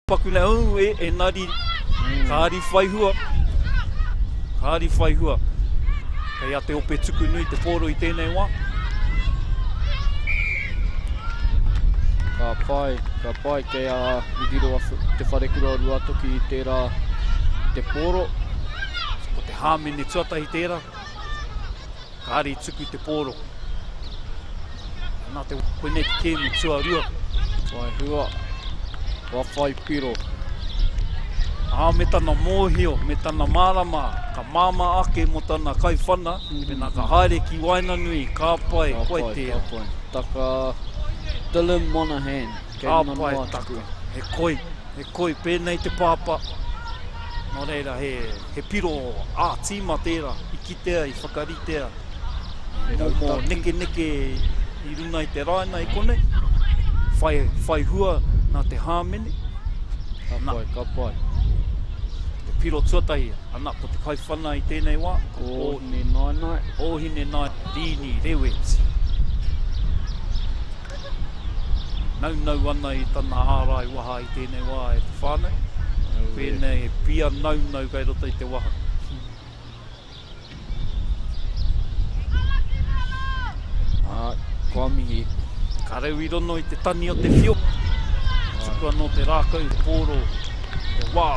Paku nei, au e, enari, kāri whai hua, kāri whai hua. Kei a Te Ope Tuku Nui te pōro i tēnei wā. Ka pai, ka pai kei a Riro Te Wharekura o Ruatoki i tērā te pōro. Ko te hāmene tuatahi tērā. Kāre i tuku te pōro. Nā te koinei te kēmu tuarua. Whai hua, kua whai piro. Ā, me tana mōhio, me tana mārama, ka māmā ake mō tana kaiwhana, mēnā ka haere ki waenganui, ka pai, koe tērā. Ka pai, ka pai. Taka Dylan Monahan, kei Ka pai, taka. He koi, he koi pēnei te pāpā. Nō reira, he, he piro ā-tīma tērā, i kitea, i whakaritea. He momo nekeneke i runga i te raina i konei. Whai, whai hua nā te hāmene. Ka pai, ka pai. Te piro tuatahi, ana, ko te kaiwhana i tēnei wā. Ko Ōhine Naenae. Ōhine Naenae, Rīni Reweti. Naunau ana i tana ārai waha i tēnei wā e te whānau. Pēnei he pia naunau kei roto i te waha. Ā, kua mihi. Ka reu i rono i te tani o te whio. Tuku anō te rākau pōro he wā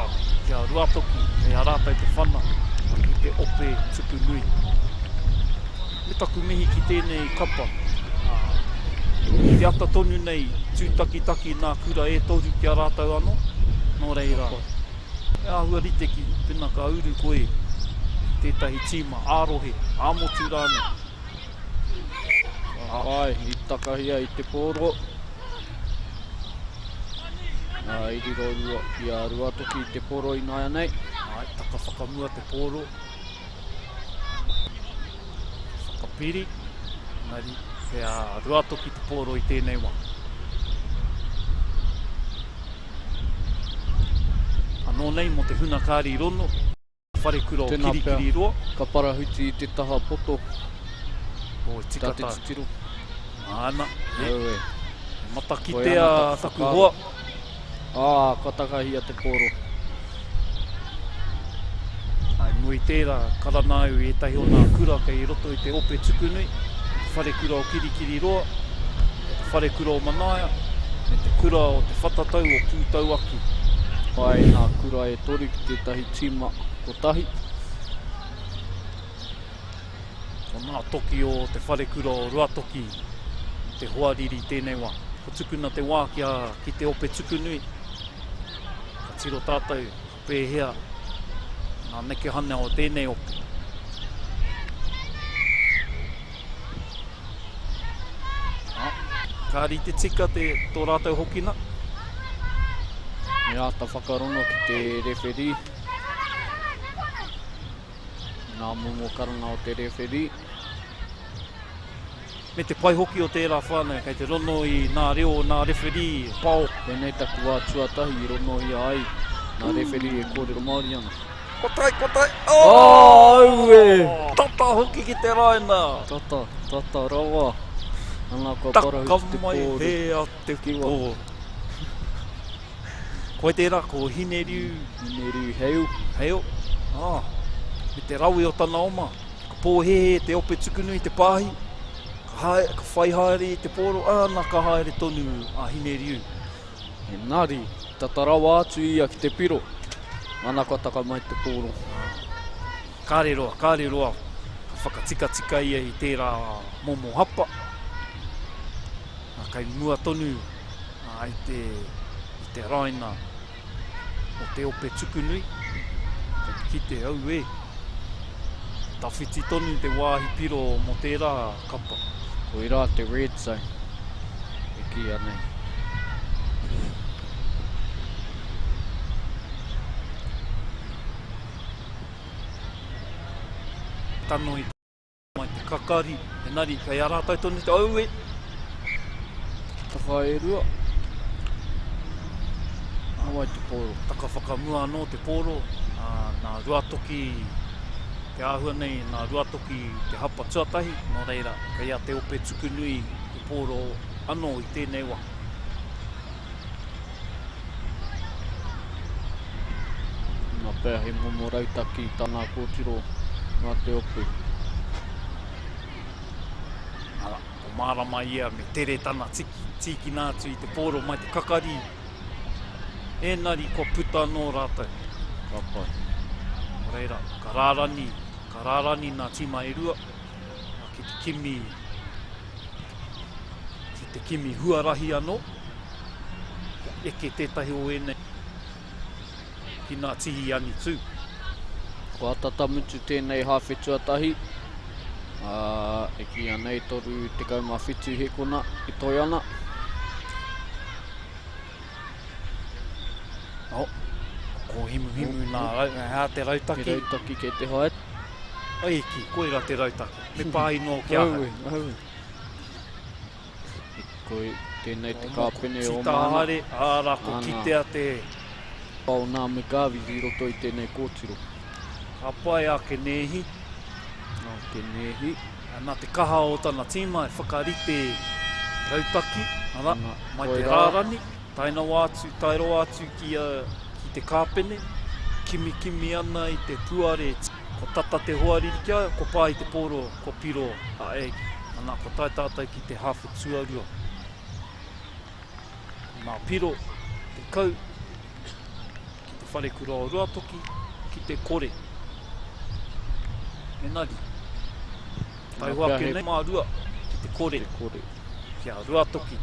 ki a Ruatoki kei a rātou te whana ki te ope tupu nui. Me taku mihi ki tēnei kapa. Ā, i te ata tonu nei tūtakitaki nā kura e toru ki a rātou anō. Nō reira. He āhua rite ki pena ka uru koe i tētahi tīma ā-rohe, ā-motu rānei. Āe, i takahia i te pōro. Ā, i riro rua, i a Ruatoki te pōro ināianei. Āe, taka whakamua te pōro. Whakapiri, engari kei a Ruatoki te pōro i tēnei wā. Anō nei mō te huna kāri rono, wharekura o Kirikiriroa. Tēnā pea, ka parahuti i te taha poto. Oh, e tika tā te titiro. Āna, e. Aue. Matakitea taku hoa. Ā, ka takahia te pōro. I mua i tērā, karanga au i ētahi o nā kura kei roto i te ope tukunui, te wharekura o Kirikiriroa, te wharekura o Manaia, me te kura o Te Whatatau o Pūtauaki. Whai nā kura e toru ki tētahi tīma kotahi. Ko nā toki o te wharekura o Ruatoki te hoariri tēnei wā. Ko tukuna te wā ki a, ki te ope tukunui. Ka tiro tātou, ka pēhea ngā nekehana o tēnei ope. Ka rite tika te, tō rātou hokina. Me āta whakarongo ki te rewherī. Ngā momo karanga o te rewherī. Me te pai hoki o tērā whānau kei te rono i nā reo o nā rewherī pao. Tēnei taku wā tuatahi i ronohia ai nā rewherī e kōrero Māori ana. Kua tae, kua tae, oh! Aue! Tata hoki ki te raina! Tata, tata rawa. Ana kua parahuti te pōro. Taka mai he a te pōro. Koe tērā, ko Hineriu. Hineriu Hale. Hale, ā, me te rawe o tana oma. Ka pōhēhē te ope tukunui te pāhi, ka, hae, ka whai haere i te pōro, ā, nā ka haere tonu a Hineriu. Engari, tata rawa atu ia ki te piro, ana kua taka mai te pōro. Kāre roa, kāre roa, ka whakatikatika ia i tērā momo hapa. Nā, kei mua tonu ā, i te, i te raina o te ope tukunui, kei te kite, auē, tawhiti tonu te wāhi piro mō tērā kapa. Koirā te red zone e kīia nei. Tano i Mai te kakari, engari kei a rātou tonu te aue. Taka e rua. Nā wai te pōro? Taka whakamua anō te pōro, nā Ruatoki te āhua nei, nā Ruatoki te hapa tuatahi, nō reira, kei a Te Ope Tukunui te pōro anō i tēnei wā. Nā pea he momo rautaki tā ngā kōtiro nā te ope. Arā, ko mārama ia me tere tana tiki, tīkina atu i te pōro mai te kakari, ēnari kua puta anō rātou. Ka pai. Nō reira, ka rārani, ka rārani nā tīma e rua, ki te kimi, ki te kimi huarahi anō. Eke tētahi o ēnei ki ngā tihi angitu. Kua tata mutu tēnei hāwhe tuatahi, ā, e kīia nei 37 hekona e toe ana. Oh, ko kōhimuhimu nā rau, he aha te rautaki? He rautaki kei te haere. Ai ki, koira te rautaki. Me pāhi noa ki ahau. Aue, aue. Ko tēnei te kāpene o Mana. Tita haere, ā rā, ko kitea te. O nā McGarvey i roto i tēnei kōtiro. Ka pai a Kenēhi. Nā Kenēhi. Nā te kaha o tana tīma e whakarite rautaki, arā, mai te rārani, tae nawa atu, tae roa atu ki, ki te kāpene, kimikimi ana i te puare, kua tata te hoariri ki a ia, kua pā i te pōro, kua piro a Aggie. Ana, kua tae tātou ki te hāwhe tuarua. Nā piro, 10, ki te wharekura o Ruatoki, ki te kore. Engari, taihoa ake nei mā rua ki te kore. Te kore. Ki a Ruatoki.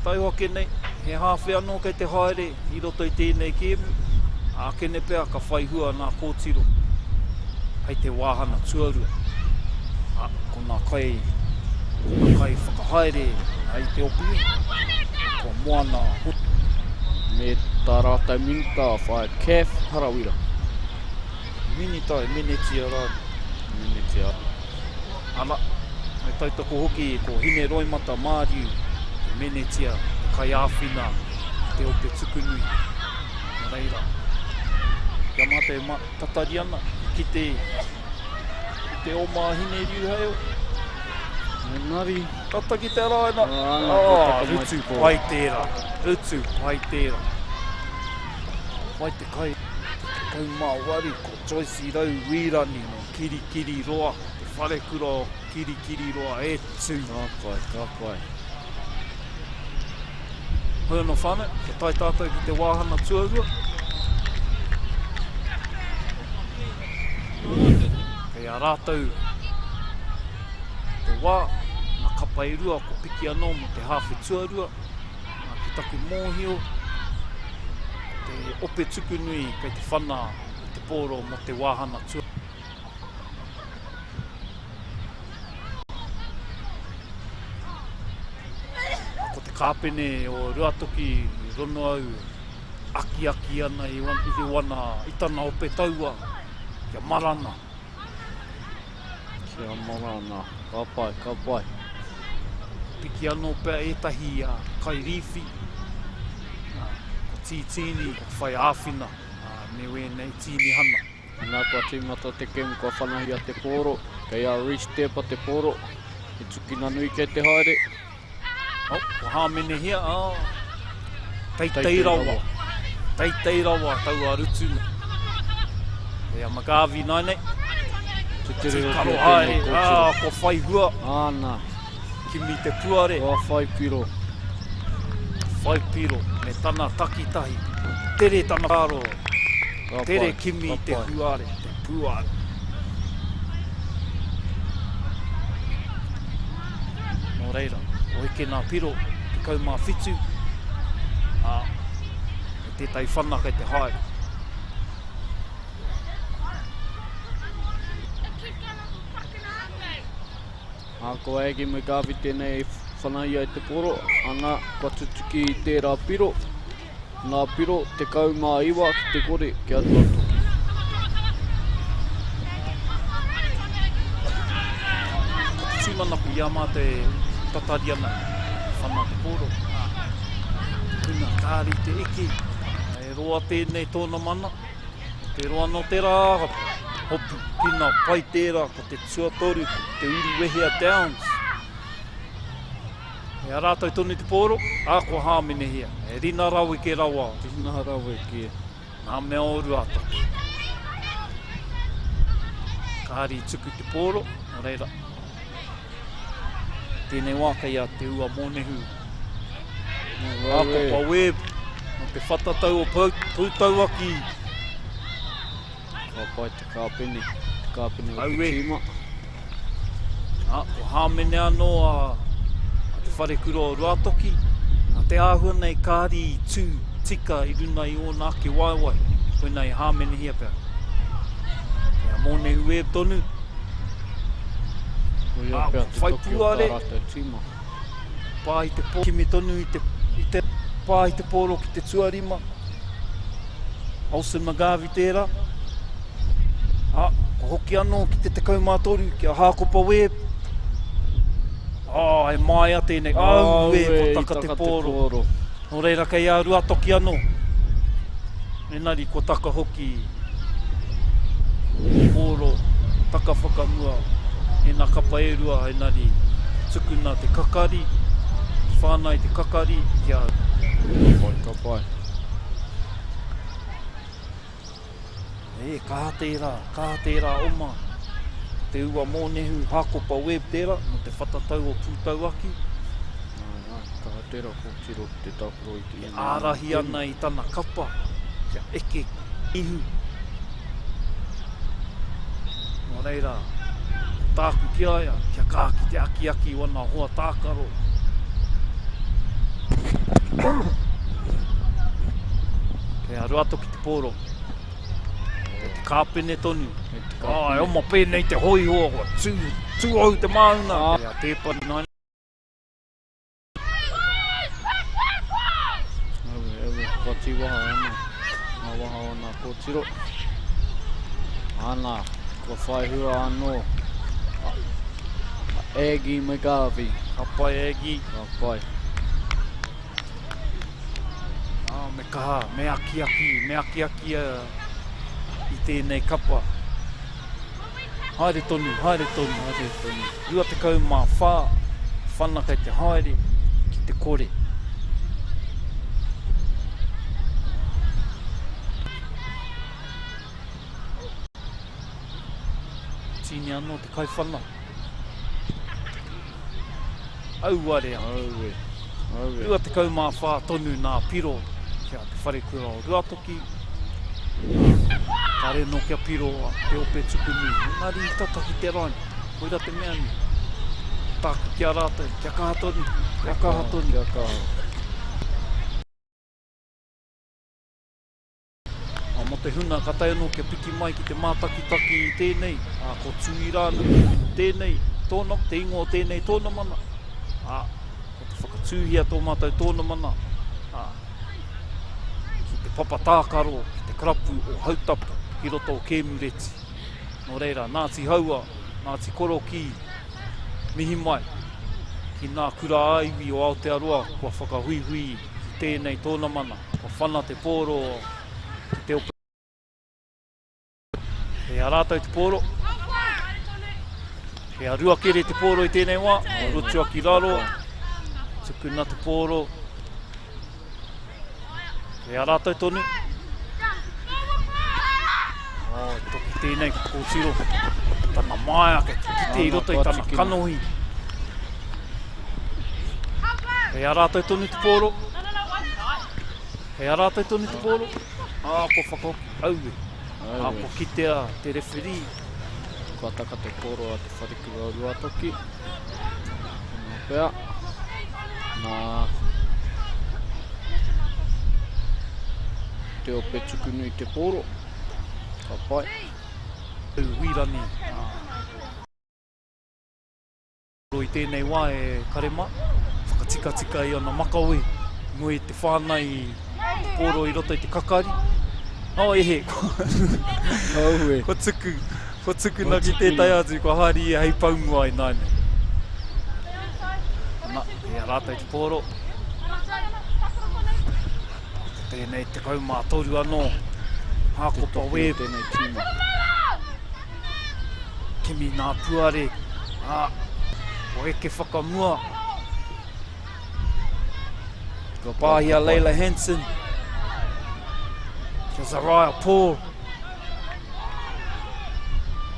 Taihoa ake nei, he hāwhe anō kei te haere i roto i tēnei kēmu, ākene pea ka whai hua nā kōtiro hei te wāhanga tuarua. Ā, ko ngā kai, ko ngā kai whakahaere i te ope, ko Moana Hotu. Me tā rātou minita a Whaea Kath Harawira. Minita e menetia rānei. Menetia. Ana, me tautoko hoki ko Hine Roimata Māriu te menetia, te kaiāwhina i te ope tukunui. Nō reira, ki a mātou e tatari ana, kite i te oma a Hine Riuheo. Engari. Tata ki te raina. Ah, rutu pai tērā. Rutu pai tērā. Pai te kai. 18 ko Joyce Rau Wīrani no Kirikiriroa, te wharekura o Kirikiriroa e tū. Ka pai, ka pai. Hoi anō whānau, kia tae tātou ki te wāhanga tuarua. Kei a rātou te wā, ngā kapa e rua ko piki anō mō te hāwhe tuarua. Nā, ki taku mōhio, ko te ope tukunui kei te whana i te pōro mō te wāhanga tuarua. Ko te kāpene o Ruatoki i rono au e akiaki ana i wana, i tana ope taua kia marana. Kia marana, ka pai, ka pai. Piki anō pea ētahi kairīwhi, ko Tītīni, ko whai āwhina me wēnei tīnihana. Nā kua tīmata te kemu kua whanahia te pōro, kei a Reece Tepa te pōro, he tukina nui kei te haere. Oh, kua hāmenehia, oh. Teitei rawa. Teitei rawa taua rutuna. Kei a McGarvey nāinei. Te tere hoki o tēnei kōtiro. Ah, kua whai hua. Āna. Kimi te puare. Kua whai piro. Whai piro me tana takitahi. Tere tana whakaaro. Tere kimi te huare, te puare. Nō reira, o eke nā piro, 17, ā, me tētahi whana kei te haere. Ā, ko Aggie McGarvey tēnei e whanaia i te poro, ana, kua tutuki i tērā piro, ngā piro 19 ki te kore kia Ruatoki. Ko te tūmanako i a mātou e tatari ana, whana te poro, ā, te hunga kāre i te eke, e roa tēnei tōna mana, te roa nō te rā, hopu pina pai tērā, ko te tuatoru, ko Te Uruwehea Downs. E a rātou tonu te pōro, ā, kua hāmenehia. E rina raweke rawa. Rina raweke. Ngā mea o Ruatoki. Kāri tuku te pōro, nō reira. Tēnei wā kei a Te Ua Mōnehu. Ākopa Webb, nō te whatatau o Pūtauaki. Ka pai te kāpene, te kāpene o te tīma. Ā, ko Hāmene anō a, a Te Wharekura o Ruatoki, a Te āhua nei kāri i tū tika i runa i ōna ake waewae, koinā i hāmenehia pea. Kei a Mōnehu Webb tonu. Koia pea te toki o tā rātou tīma. Pā i te pō, kimi tonu i te, i te, pā i te pōro ki te tuarima. Olsen McGarvey tērā. Ā, kua hoki anō ki te 13 ki a Hākopa Webb. Ā, he māia tēnei. Aue, kua taka te pōro. Nō reira kei a Ruatoki anō. Engari kua taka hoki pōro, taka whakamua ēnā kapa e rua engari tukuna te kakari, te whānai te kakari kia. Ka pai, ka pai. E, kaha tērā, kaha tērā oma. Ko te ua mōnehu Hākopa Webb tērā, nō te whatatau o Pūtauaki. Āe, āe, kaha tērā kōtiro ki te tākaro i te E ārahi ana i tana kapa kia eke ihu. Nō reira, ko tāku ki a ia, kia kaha ki te akiaki i wana hoa tākaro. Kei a Ruatoki te pōro. Kei te kāpene tonu. Kei te kāpene. Ā, e oma pēnei te hōiho, kua tū, tūohu te māunga. Kei a Tēpa ināianei. Aue, aue, kua tīwaha ana ngā waha o nā kōtiro. Ana, kua whai hua anō a Aggie McGarvey. Ka pai Aggie. Ka pai. Ah, me kaha, me akiaki, me akiaki a, i tēnei kapa. Haere tonu, haere tonu. Haere tonu. 24 whana kei te haere ki te kore. Tīni anō te kaiwhana. Auare ake. Aue. Aue. 24 tonu nā piro ki a Te Wharekura o Ruatoki. Kāre anō kia piro a Te Ope Tukunui. Engari i tata ki te rae. Koira te mea nui. Tāku ki a rātou, kia kaha tonu, kia kaha tonu. Kia kaha. Ā, mō te hunga ka tae anō kia piki mai ki te mātakitaki i tēnei, ā, ko Tūirānuku tēnei tōna, te ingoa o tēnei tōnamana, ā, ko te whakatūhia tō mātou tōnamana, ā, ki te papa tākaro, ki te karapu o Hautapa, ki roto o Kēmureti. Nō reira, Ngāti Haua, Ngāti Korokī, mihi mai ki nā kura ā-iwi o Aotearoa kua whakahuihui ki tēnei tōnamana. Kua whana te pōro ki te ope. Kei a rātou te pōro. Kei a Ruakere te pōro i tēnei wā. Rotua ki raro. Tukuna te pōro. Kei a rātou tonu. Oh, toki tēnei ko kōtiro. Tana maia kei te kite i roto i tana kanohi. Kei a rātou tonu te pōro. Kei a rātou tonu te pōro. Ā, kua whakahoki. Aue. Ā, kua kitea te rewherī. Kua taka te pōro a te wharekura o Ruatoki. Tēnā pea. Nā Te Ope Tukunui te pōro. Ka pai. Huirangi. I tēnei wā e kare mā, whakatikatika i ana makawe, mua i te whānai i te pōro i roto i te kakari. Oh, ehe, kua tuku, kua tukuna ki tētahi atu, kua haere ia hei poumua ināianei. Ana, kei a rātou te pōro. Ko tēnei 13 anō, Hākopa Webb. Tēnei tīma. Kimi nā puare, ā, kua eke whakamua. Kua pāhia Leila Hansen, kia Zariah Paul.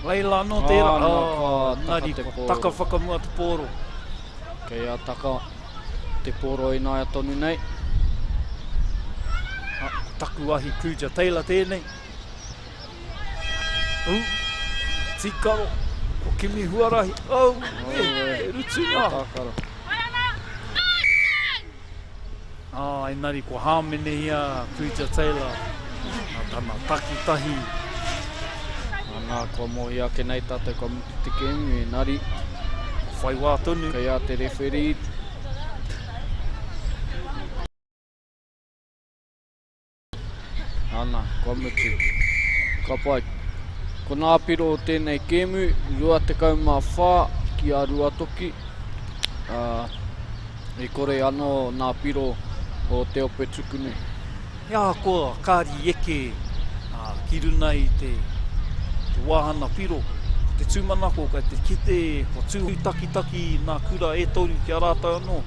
Leila anō tērā, ah, oh, nari, kua taka whakamua te pōro. Kei a taka te pōro ināia tonu nei. Ah, ko taku ahi Kruger Taylor tēnei. U, tīkaro, ko kimi huarahi, au, e, e rutunga. Tākaro. Ā, engari kua hāmenehia a Kuija Taylor nā tana takitahi. Ana, kua mōhio ake nei tātou kua mutu te kēmu, engari. Kua whai wā tonu. Kei a te rewherī. Ana, kua mutu. Ka pai. Ko nā piro o tēnei kēmu, 24 ki a Ruatoki. Uh, i kore anō nā piro o Te Ope Tukunui. He ahakoa kāri eke ki runa i te, te wāhana piro, ko te tūmanako kei te kite kua tūtakitaki nā kura e toru ki a rātou anō.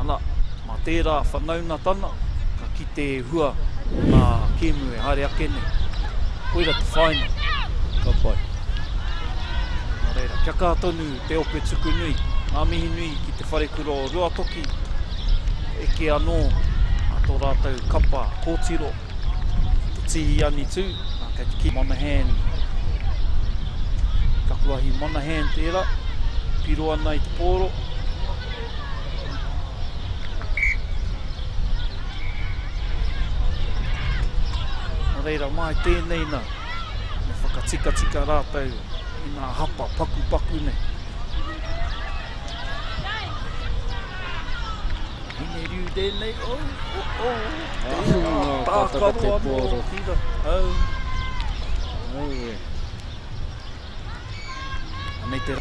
Ana, mā tērā whanaunatana ka kite e hua o ngā kēmu e haere ake nei. Koira te whāinga. Ka pai. Nō reira, kia kaha tonu te ope tuku nui. Ngā mihi nui ki te wharekura o Ruatoki, eke anō a tō rātou kapa kōtiro ki te tihi anitū, nā kei te kī Monahan, Takuahi Monahan tērā, piro ana i te pōro. Nō reira, mai tēnei nā, me whakatikatika rātou i ngā hapa pakupaku nei. Hineriu tēnei, oh, oh, oh, tērā, tākaro anō, tira, au. Au e. Anei te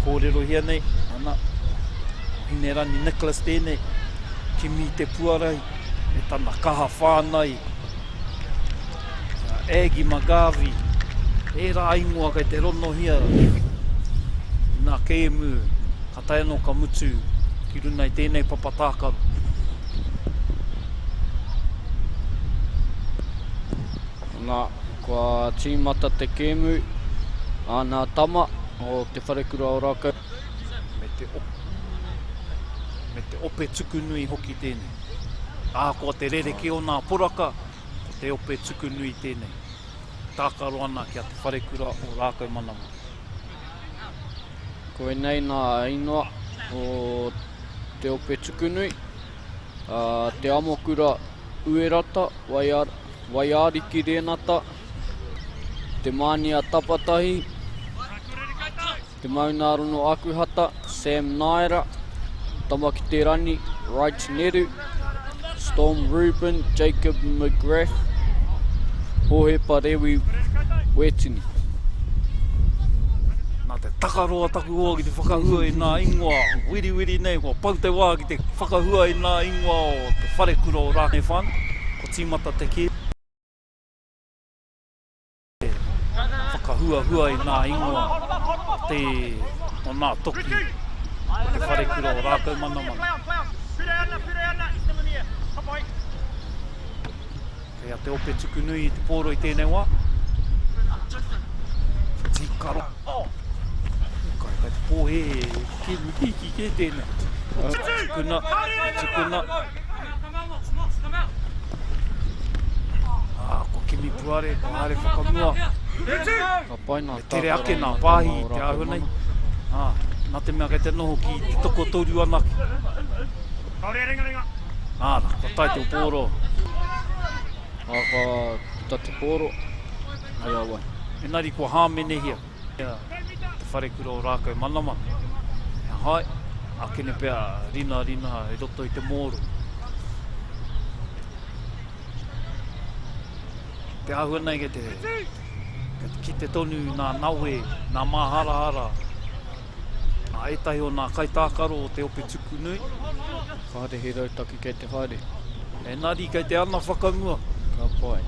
kōrerohia nei, ana, ko Hinerangi Nicholas tēnei, kimi te puarai me tana kaha whānai. Aggie McGarvey, ērā ingoa kei te ronohia i ngā kēmu ka tae anō ka mutu ki runa i tēnei papa tākaro. Nā, kua tīmata te kēmu a nā tama o Te Wharekura o Rākau. Me te, me te ope tuku nui hoki tēnei. Ahakoa te rerekē o nā poraka, ko te ope tuku nui tēnei. Tākaro ana ki a Te Wharekura o Rākaumanamana. Koinei nā ingoa o te ope tuku nui, a Te Amokura Uerata, Waiariki Renata, Te Mānia Tapatahi, Te Maungarono Akuhata, Sam Naera, Tamakiterani, Wright Neru, Storm Reuben, Jacob McGrath, Hohepa Rewi Wetini. Nā te takaroa taku hoa ki te whakahua i nā ingoa wiriwiri nei, kua pau te wā ki te whakahua i nā ingoa o te wharekura o Rākaiwhānau, kua tīmata te kē. Whakahuahua i nā ingoa o te, o nā toki o te wharekura o Rākaumanamana. Kei a Te Ope Tukunui i te pōro i tēnei wā. Tīkaro. Kai, kai te pōhē, kēmu kīkī kē tēnei. Tukuna, tukuna. Ah, ko Kimi Puare, ko haere whakamua. Ka pai nā E tere ake nā pāhi i te āhua nei. Ah, nā te mea kei te noho ki te tokotoru anake. Āna, kua tae te pōro. Ā, ka puta te pōro, hei a wai. Engari kua hāmenehia te wharekura o Rākau Manamana. He hae, akene pea rinarina i roto i te mōro. Te āhua nei kei te, kei te kite tonu nā nawe, nā māharahara, nā ētahi o nā kaitākaro o te ope tuku nui. Kāre he rautaki kei te haere. Engari kei te ana whakamua. Ka pai.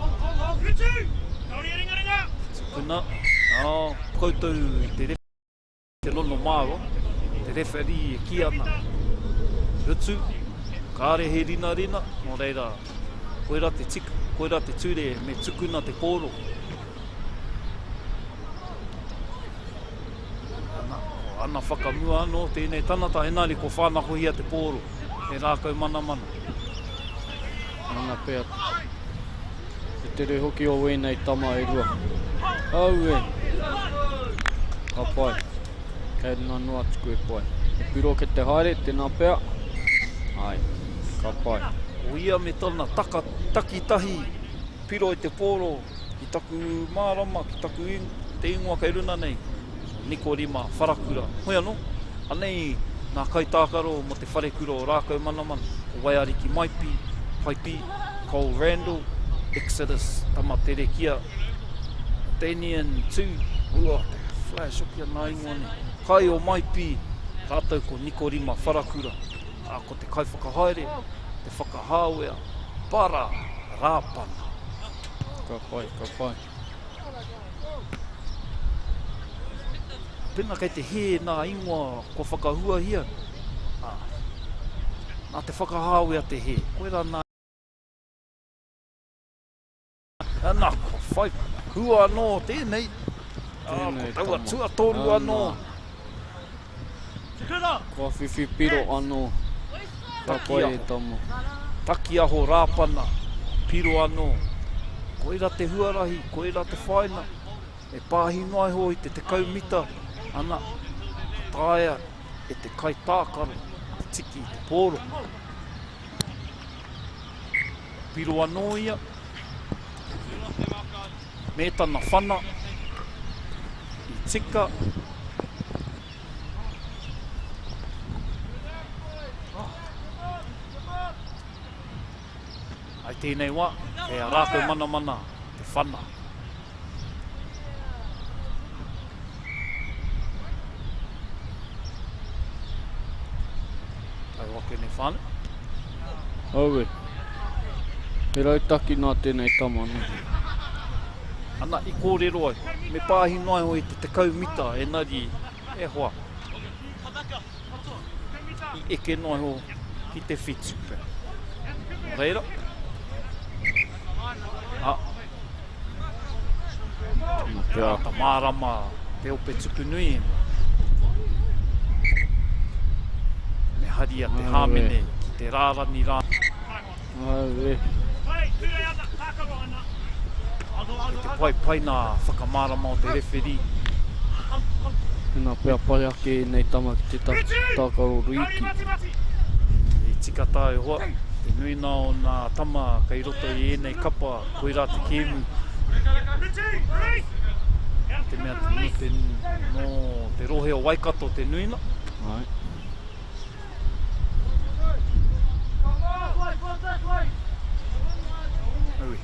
Tukuna, ā, koutou i te Te rono māua, te referee e kī ana, Rutu, kāre he rinarina, nō reira, koirā te tika, koirā te ture me tukuna te pōro. Ana, ko ana whakamua anō tēnei tangata, engari ko whānakohia te pōro, he rākau manamana. Ana pea. Te tere hoki o wēnei tama e rua. Aue! Ka pai. Kei runga noa atu koe pai. He piro ke te haere, tēnā pea. Ai, ka pai. Ko ia me tana taka takitahi piro i te pōro ki taku mārama, ki taku te ingoa kei runa nei, ko Nikorima Wharakura. Hoi anō, anei ngā kaitākaro mō te wharekura o Rākaumanamana, ko Waiariki Maipi, Paipi, Cole Randall, Exodus Tamaterekia, Danian Tu, ua, te flash hoki a ngā ingoa nei, Kai o Maipi, rātou ko Nikorima Wharakura. Ā, ko te kaiwhakahaere, te whakahāwea, Para Rāpana. Ka pai, ka pai. Pena kei te hē nā ingoa kua whakahuahia, ā, nā te whakahāwea te hē. Koirā nā. Ana, kua whai hua anō tēnei. Ā, ko taua tuatoru anō. Kua whiwhi piro anō. Ka pai e tama. Takiaho Rāpana, piro anō. Koira te huarahi, koira te whāina. E pāhi noa iho i te 10 mita, ana, ka taea e te kaitākaro te tiki i te pōro. Piro anō ia, me tana whana i tika. Ai tēnei wā, kei a Rākau Manamana te whana. Tau ake nei whānau. Aue. He rautaki nā tēnei tama nē. Ana i kōrero ai, me pāhi noa iho i te 10 mita enari e hoa. I eke noa iho ki te whitu pea. Nō reira, a, Te āta mārama te ope tuku nui. Me haria te hāmene ki te rārani rā. Aue. Kei te pai pai nā whakamārama o te rewherī. Tēnā pea pai ake ēnei tama ki te tākaro rīki. I tika tā e hoa, te nuinga o nā tama kei roto i ēnei kapa koirā te kēmu. Te mea nō te, nō te rohe o Waikato te nuinga. Ai. Ui,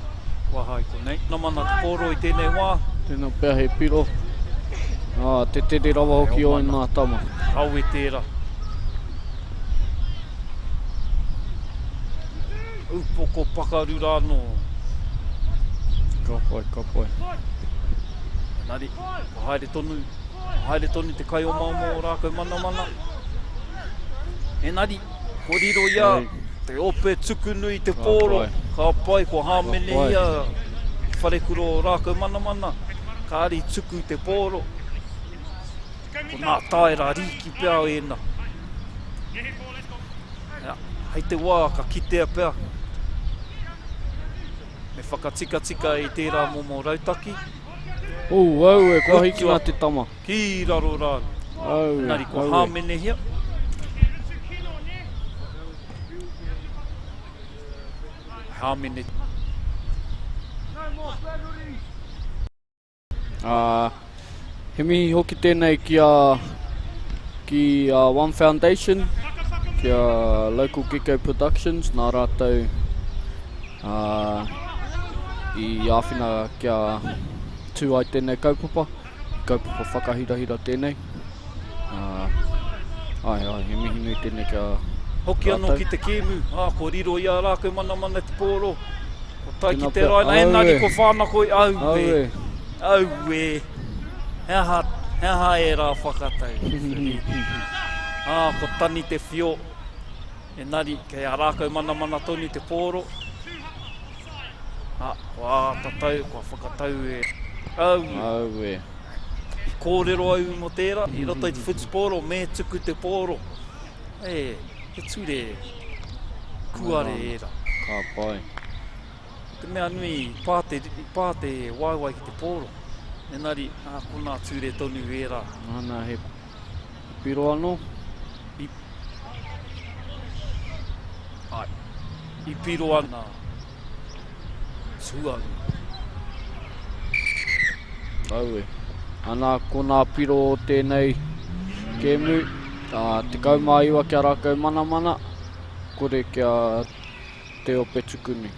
kua hai konei. Nama nā te pōro i tēnei wā. Tēnā pea he piro. Ā, te tere rawa hoki o nā tama. Rawe tērā. Upoko pakaru rānō. Ka pai, ka pai. Engari, kua haere tonu, kua haere tonu te kaiomaoma o Rākau Manamana. Engari, kua riro i a te ope tuku nui te pōro, ka pai, kua hāmene ia i wharekura o Rākau Manamana, kāri tuku te pōro. Ko nā taera rīki pea ēnā. Hei te wā ka kitea pea me whakatikatika i tērā momo rautaki. Ou, aue, kua hikina te tama. Ki raro rā. Aue, Engari kua hāmenehia. Hāmene. Ā, he mihi hoki tēnei ki a, ki a One Foundation, ki a Local Gecko Productions, nā rātou ā, i āwhina kia tū ai tēnei kaupapa, kaupapa whakahirahira tēnei. Ā, āe, āe, he mihi nui tēnei ki a Hoki anō rātou. ki te kēmu, ā, kua riro i a Rākau Manamana te pōro. Ko tae ki Tēnā te pea. raina, engari Aue. ko whānako i, aue, Aue. aue, he aha, he aha ērā whakatau? Ā, ko Tani te whio, engari kei a Rākau Manamana tonu te pōro. Ā, kua āta tau, kua whakatau e, aue. Aue. I kōrero au mō tērā, i roto i te whutupōro, me tuku te pōro. E, he ture kuare ērā. Ka pai. Te mea nui, i pā te, i pā te waewae ki te pōro. Engari, ā, ko nā ture tonu ērā. Nāna he piro anō. I... Ai. I piro ana tuarua. Aue. Ana, ko nā piro o tēnei kēmu, 19 kia rākau manamana, kore kia te ope tukunu.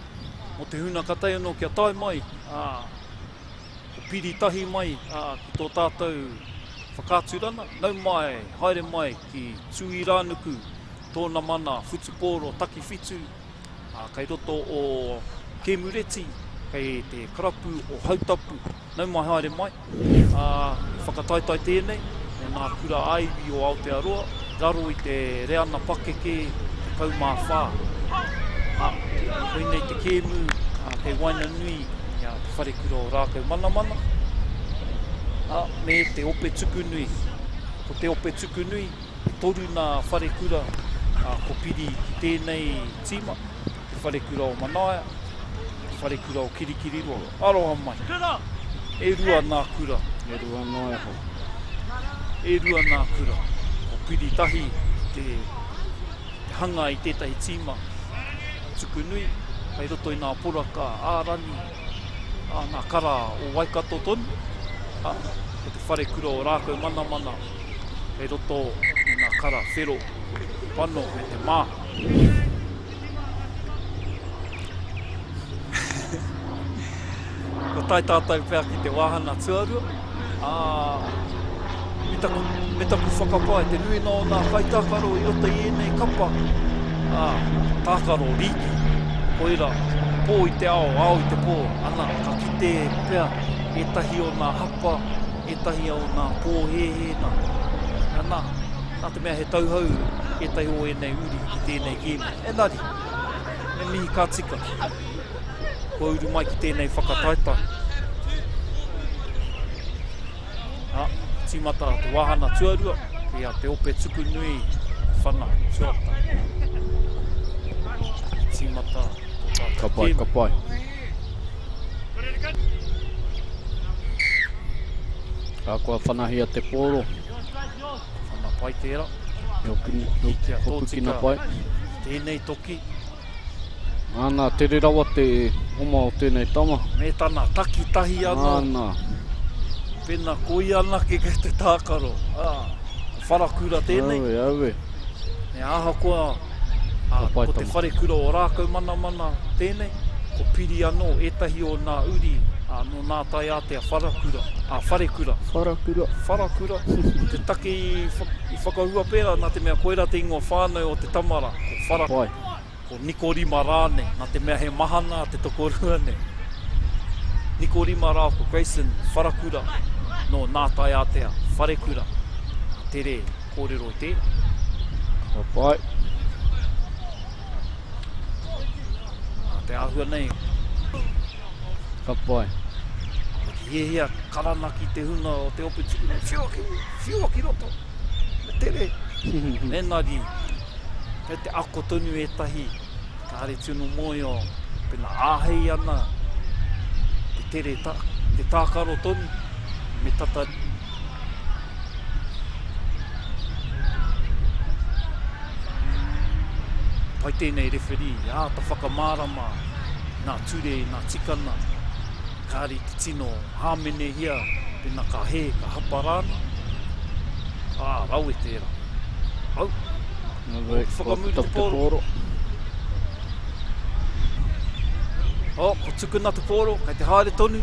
Mō te huna ka tae anō kia tae mai, ā, ko piri tahi mai, ā, ki tō tātou whakaaturana, nau mai, haere mai ki Tūirānuku, tōna mana whutupōro takiwhitu, ā, kei roto o Kēmureti, kei te karapu o Hautapu, nau mai haere mai, ā, he whakataetae tēnei mō ngā kura ā-iwi o Aotearoa, raro i te reana pakeke 14. Ā, koinei te kēmu kei waenganui i a Te Wharekura o Rākaumanamana, ā, me Te Ope Tukunui. Ko Te Ope Tukunui, E toru nā wharekura ko piri ki tēnei tīma, te wharekura o Manaia, te wharekura o Kirikiriroa. Aroha mai! E rua nā kura. E rua noa iho. E rua nā kura. Ko piri tahi ki te hanga i tētahi tīma tuku nui, kei roto i nā poraka ā-rangi, ā, nā kara o Waikato tonu, ā, ko te wharekura o Rākaumanamana, kei roto i ngā kara whero, pano me te mā. Kua tae tātou pea ki te wāhanga tuarua, ā, me taku, me taku whakapae, te nuinga o ngā kaitākaro i roto i ēnei kapa, ā, tākaro rīki, koira, pō i te ao, ao i te pō, ana, ka kite pea ētahi o ngā hapa, ētahi o ngā pōhēhē nā. Nā, nā te mea he tauhou ētahi o ēnei uri ki tēnei kēmu. Engari, me mihi ka tika, kua uru mai ki tēnei whakataetae. Nā, tīmata te wāhana tuarua, kei a Te Ope Tukunui whana tuatahi. Tīmata tō tātou Ka pai, ka pai. Ka kua whanahia te pōro. Whana pai tērā. He hopukina pai. Tēnei toki. Nāna, tere rawa te oma o tēnei tama. Me tana takitahi anō. Nāna. Pena ko ia anake kei te tākaro. Ā, ko Wharakura tēnei. Aue, aue. Me ahakoa Ā, ko te wharekura o Rākaumanamana tēnei, ko Piri anō ētahi o nā uri nō nā taiātea wharakura, ā, wharekura. Wharakura. Wharakura. Ko te take i whakahua pērā, nā te mea koirā te ingoa whānau o te tama rā, ko Whara, ko Nikorima rānei, nā te mea he mahana te tokorua nei. Nikorima rā ko Grayson Wharakura nō nā taiātea wharekura. Tere. Kōrero i tērā. Ka pai. Nā te āhua nei. Ka pai. Ko te hiahia karanaki te hunga o te ope tuku nei, whiua ki, whiua ki roto, me tere. Engari, kei te ako tonu ētahi, kāre tino mōhio, pena āhei ana te tere, ta, te tākaro tonu, me tata. Pai tēnei rewherī, āta whakamārama ngā ture, ngā tikanga, kāre i te tino hāmenehia pēnā ka hē, ka hapa rānei. Ā, rawe tērā. Au! Whakamuri te pōro. Oh, ko tukuna te pōro, kei te haere tonu.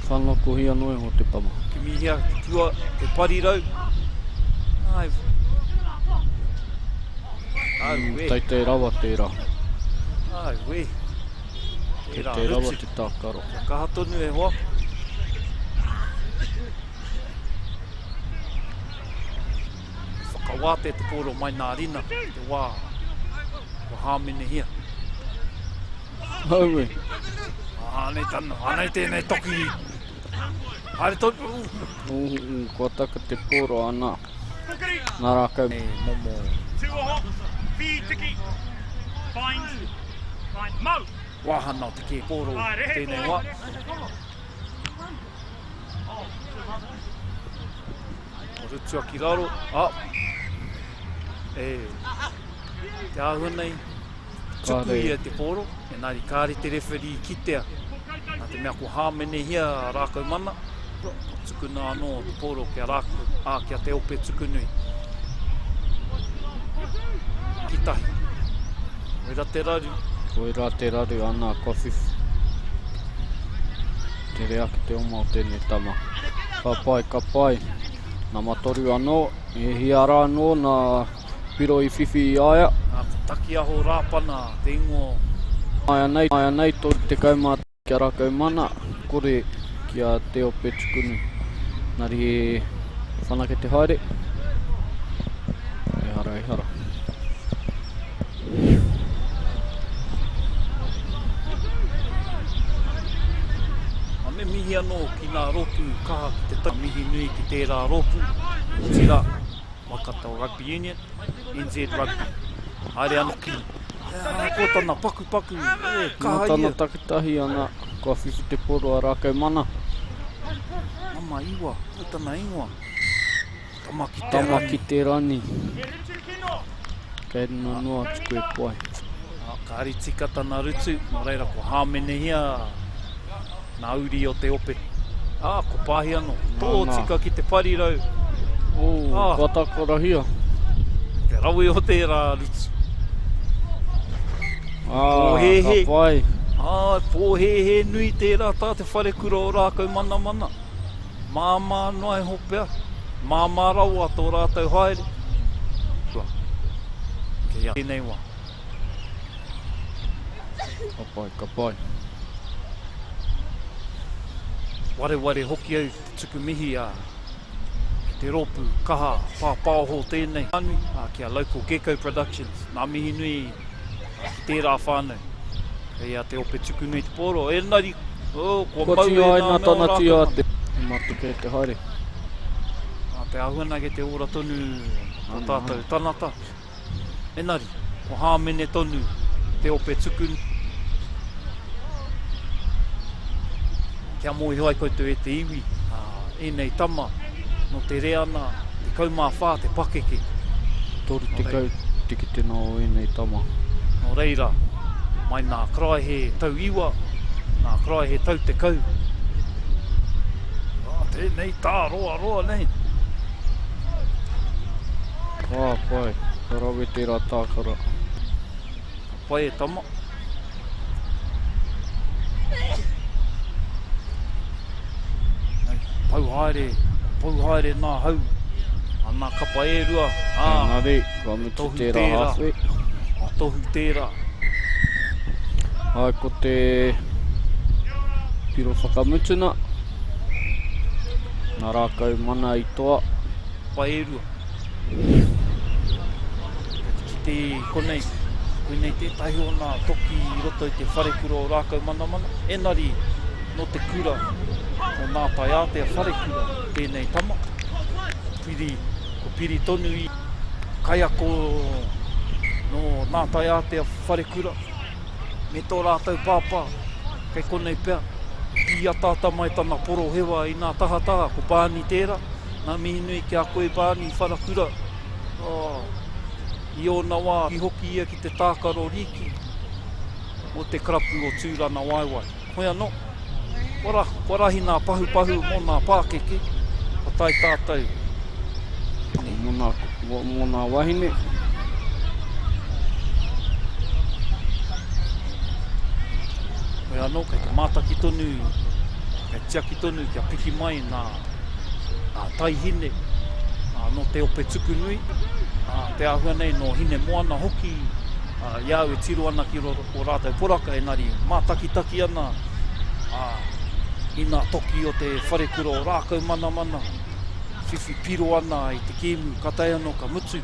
Whanakohia noa iho te tama. Kimihia te pua, te parirau. Ai. Ai, we. Teitei rawa tērā. Ai, we. Tērā Teitei rawa te tākaro. Kia kaha tonu e hoa. Whakawātea te pōro mai nā Rina i te wā kua hāmenehia. Aue. Anei tana, anei tēnei toki. Haere tonu. Kua taka te pōro ana. Nā rākau. E momo. Tūoho, whītiki, bind, bind, mau! Wāhana o te kē pōro tēnei wā. Ko Rutua ki raro, a, e, te āhua nei. Tuku ia te pōro, engari kāre te rewherī kitea, nā te mea kua hāmenehia a Rākaumana, kua tukuna anō te pōro ki a Rākau, ā, ki a Te Ope Tukunui. Ki tahi. Koirā te raru. Koirā te raru, ana, kua whiwhi. Tere ake te oma o tēnei tama. Ka pai, ka pai. Nama toru anō, e hia rā anō nā Piro i whiwhi i a ia. Nā, ko Takiaho Rāpana te ingoa o. Nāianei, nāianei 30 kia rākau mana, kore ki a Te Ope Tukunu. Engari he whanake te haere. Ehara, ehara. A me mihi anō ki ngā rōpū kaha ki te tau. Mihi nui ki tērā rōpū, otirā, Waikato Rugby Union, NZ Rugby. Haere anō ki ko tana pakupaku, e kaha ia. Nā tana takitahi ana, kua whiwhi te poro a Rākaumana. Nama iwa, ko tana ingoa. Tama ki te Tama ki te rani. Kei runa noa atu koe poai. Ka tika tana rutu, nō reira ko Hāmenehia nā uri o te ope. Ā, ko Pāhi anō. Tō tika ki te parirau. Oh, kua takarahia. Te rawe o tērā rutu. Ā, ka pai. Ā, pōhēhē nui tērā tā te wharekura o Rākaumanamana. Māmā noa iho pea, māmā rawa tō rātou haere. Kua. Kei a tēnei wā. Ka pai, ka pai. Wareware hoki au te tuku mihi a ki te rōpū kaha pāpāoho tēnei whānui, a ki a Local Gecko Productions. Nā mihi nui ki tērā whānau. Kei a Te Ope Tukunui te pōro, engari, oh, kua mau e nā mea o rātou mana. He mate kei te haere. Nā te āhua nā kei te ora tonu tō tātou tanata. Engari, kua hāmene tonu Te Ope Tukunui. Kia mōhio ai koutou e te iwi, ēnei tama nō te reana 14 te pakeke. 30 te kitenga o ēnei tama. Nō reira, mai nā karaehe tau iwa, nā karaehe tau tekau. Ā, tēnei tāroaroa nei. Ka pai, ka rawe tērā tākara. Ka pai e tama. Nei, pau haere, pau haere nā hau, a nā kapa e rua, ā, Engari, kua mutu tērā hāwhe. A tohu tērā. Hai, ko te piro whakamutuna, nā rākau mana i toa. Paerua. Ki te konei, koinei tētahi o nā toki i roto i te wharekura o Rākaumanamana, enari nō te kura o Nā Taiātea wharekura tēnei tama, ko piri, ko piri tonu i kaiako nō Nā Taiātea wharekura, me tō rātou pāpā, kei konei pea, pīataata mai tana porohewa i nā tahataha, ko Barney tērā. Ngā mihi nui ki a koe Barney Wharakura. Oh, i ōna wā i hoki ia ki te tākaro rīki mō te karapu o Tūranawaewae. Hoi anō, kua, ra, kua rahi nā pahupahu mō nā pākeke, kua tae tātou. Mō nā, mō nā wahine. Hoi anō, kei te mātaki tonu, kei tiaki tonu kia piki mai nā ā, Taihine, ā, nō Te Ope Tukunui, ā, te āhua nei nō Hinemoana hoki, ā, i a au e tiro ana ki ro, o rātou poraka, engari mātakitaki ana, ā, i ngā toki o te wharekura o Rākaumanamana, whiwhi piro ana i te kēmu, kātahi anō ka mutu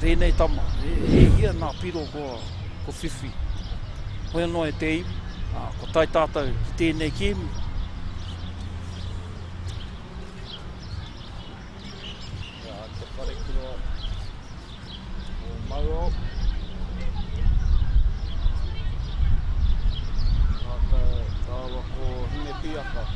tēnei tama, e, e hia nā piro kua, kua whiwhi. Hoi anō e te iwi, ā, kua tae tātou ki tēnei kēmu. Ia, te wharekura o Mauao. Rātou, rāua ko Hinepiaka.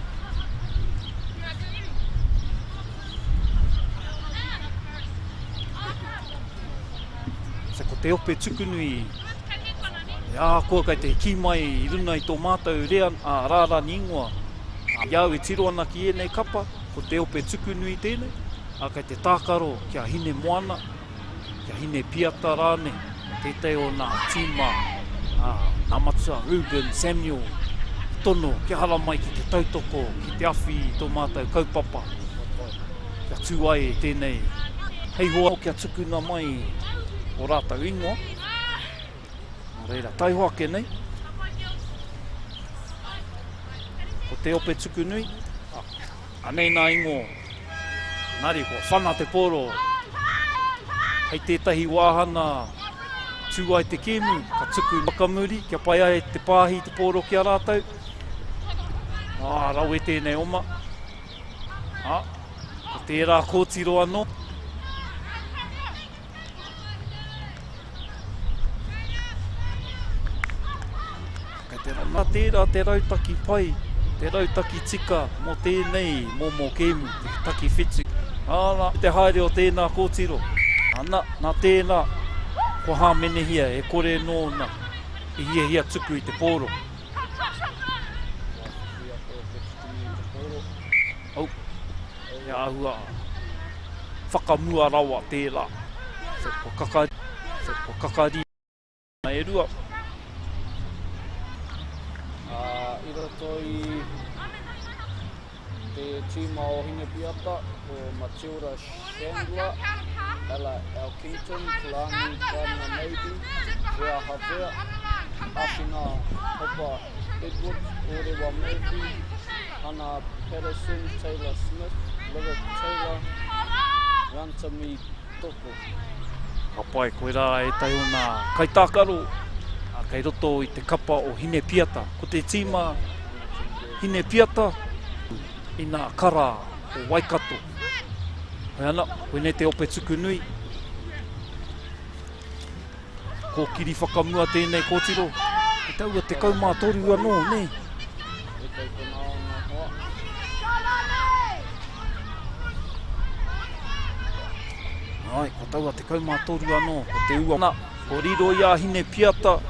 So, ko te ope tukunui. He ahakoa kei te kī mai i runga i tō mātou rea, ā, rārani ingoa, ā, i a au e tiro ana ki ēnei kapa, ko te ope tukunui tēnei, ā, kei te tākaro ki a Hinemoana, ki a Hinepiata rānei, tētahi o nā tīma, ā, nā Matua Reuben Samuel i tono kia haramai ki te tautoko, ki te awhi i tō mātou kaupapa, kia tū ai tēnei hei hoa kia tukuna mai o rātou ingoa. Nō reira, taiho ake nei, ko te ope tuku nui, anei nā ingoa, engari kua whana te poro, hei tētahi wāhanga tū ai te kēmu, ka tuku whakamuri kia pai ai te pāhi te pōro ki a rātou. Ā, rawe tēnei oma. Ā, ko tērā kōtiro anō. Kei te rana tērā te rautaki pai, te rautaki tika mō tēnei momo kēmu, te taki whitu. Āna, te haere o tēnā kōtiro. Ana, nā tēnā, kua hāmenehia e kore nōna i hiahia tuku i te pōro. Au. He āhua whakamua rawa tērā. Kua kakari, kua kakari e rua. Ā, i roto i te tīma o Hinepiata, ko Matilda Chandler, Ella Elkington, Kalani Gardiner-Mabey, Rea Havea, Awhina Hopper Edwards, Ōrewa Murphy, Hana Paterson, Taylor Smith, Lyric Taylor, Rantami Toko. Ka pai, koirā ētahi o nā kaitākaro kei roto i te kapa o Hinepiata. Ko te tīma Hinepiata i nā kara o Waikato. Hoi ana, koinei te ope tuku nui. Kōkiri whakamua tēnei kōtiro. Ko taua 13 anō, nē? Ai, ko taua 13 anō, ko te ua. Na, ko riro i a Hine Piata.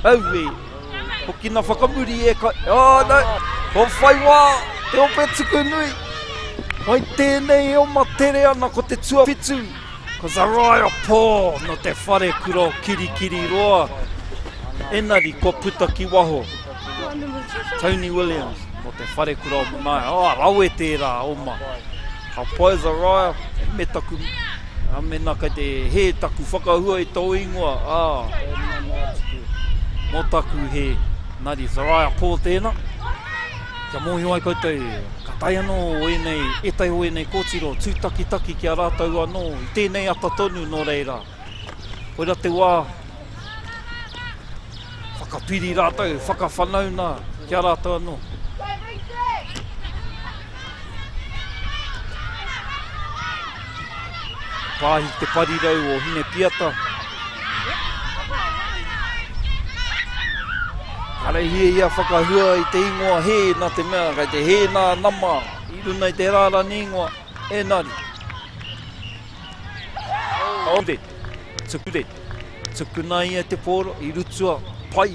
Aue! Hokina whakamuri e kai. Oh, no! Ko whai wā, te ope tuku nui. Wai tēnei e oma tere ana ko te tuawhitu. Ko Zariah Paul no te wharekura o Kirikiriroa, enari kua puta ki waho. Tony Williams no te wharekura o Manaia. Oh, rawe tērā oma. Ka pai Zariah, me taku, mena kei te hē taku whakahua i tō ingoa, ā, mō taku hē. Engari Zariah Paul tēnā. Kia mōhio ai koutou, ka tae anō ēnei, ētahi o ēnei kōtiro tūtakitaki ki a rātou anō i tēnei ata tonu nō reira, koira te wā whakapiri rātou, whakawhanauna ki a rātou anō. Pāhi te parirau o Hinepiata. Kare hiahia whakahua i te ingoa hē nā te mea kei te hē nā nama i runa i te rārani ingoa, enari. Aure, tukure, tukuna ia te pōro i rutua pai,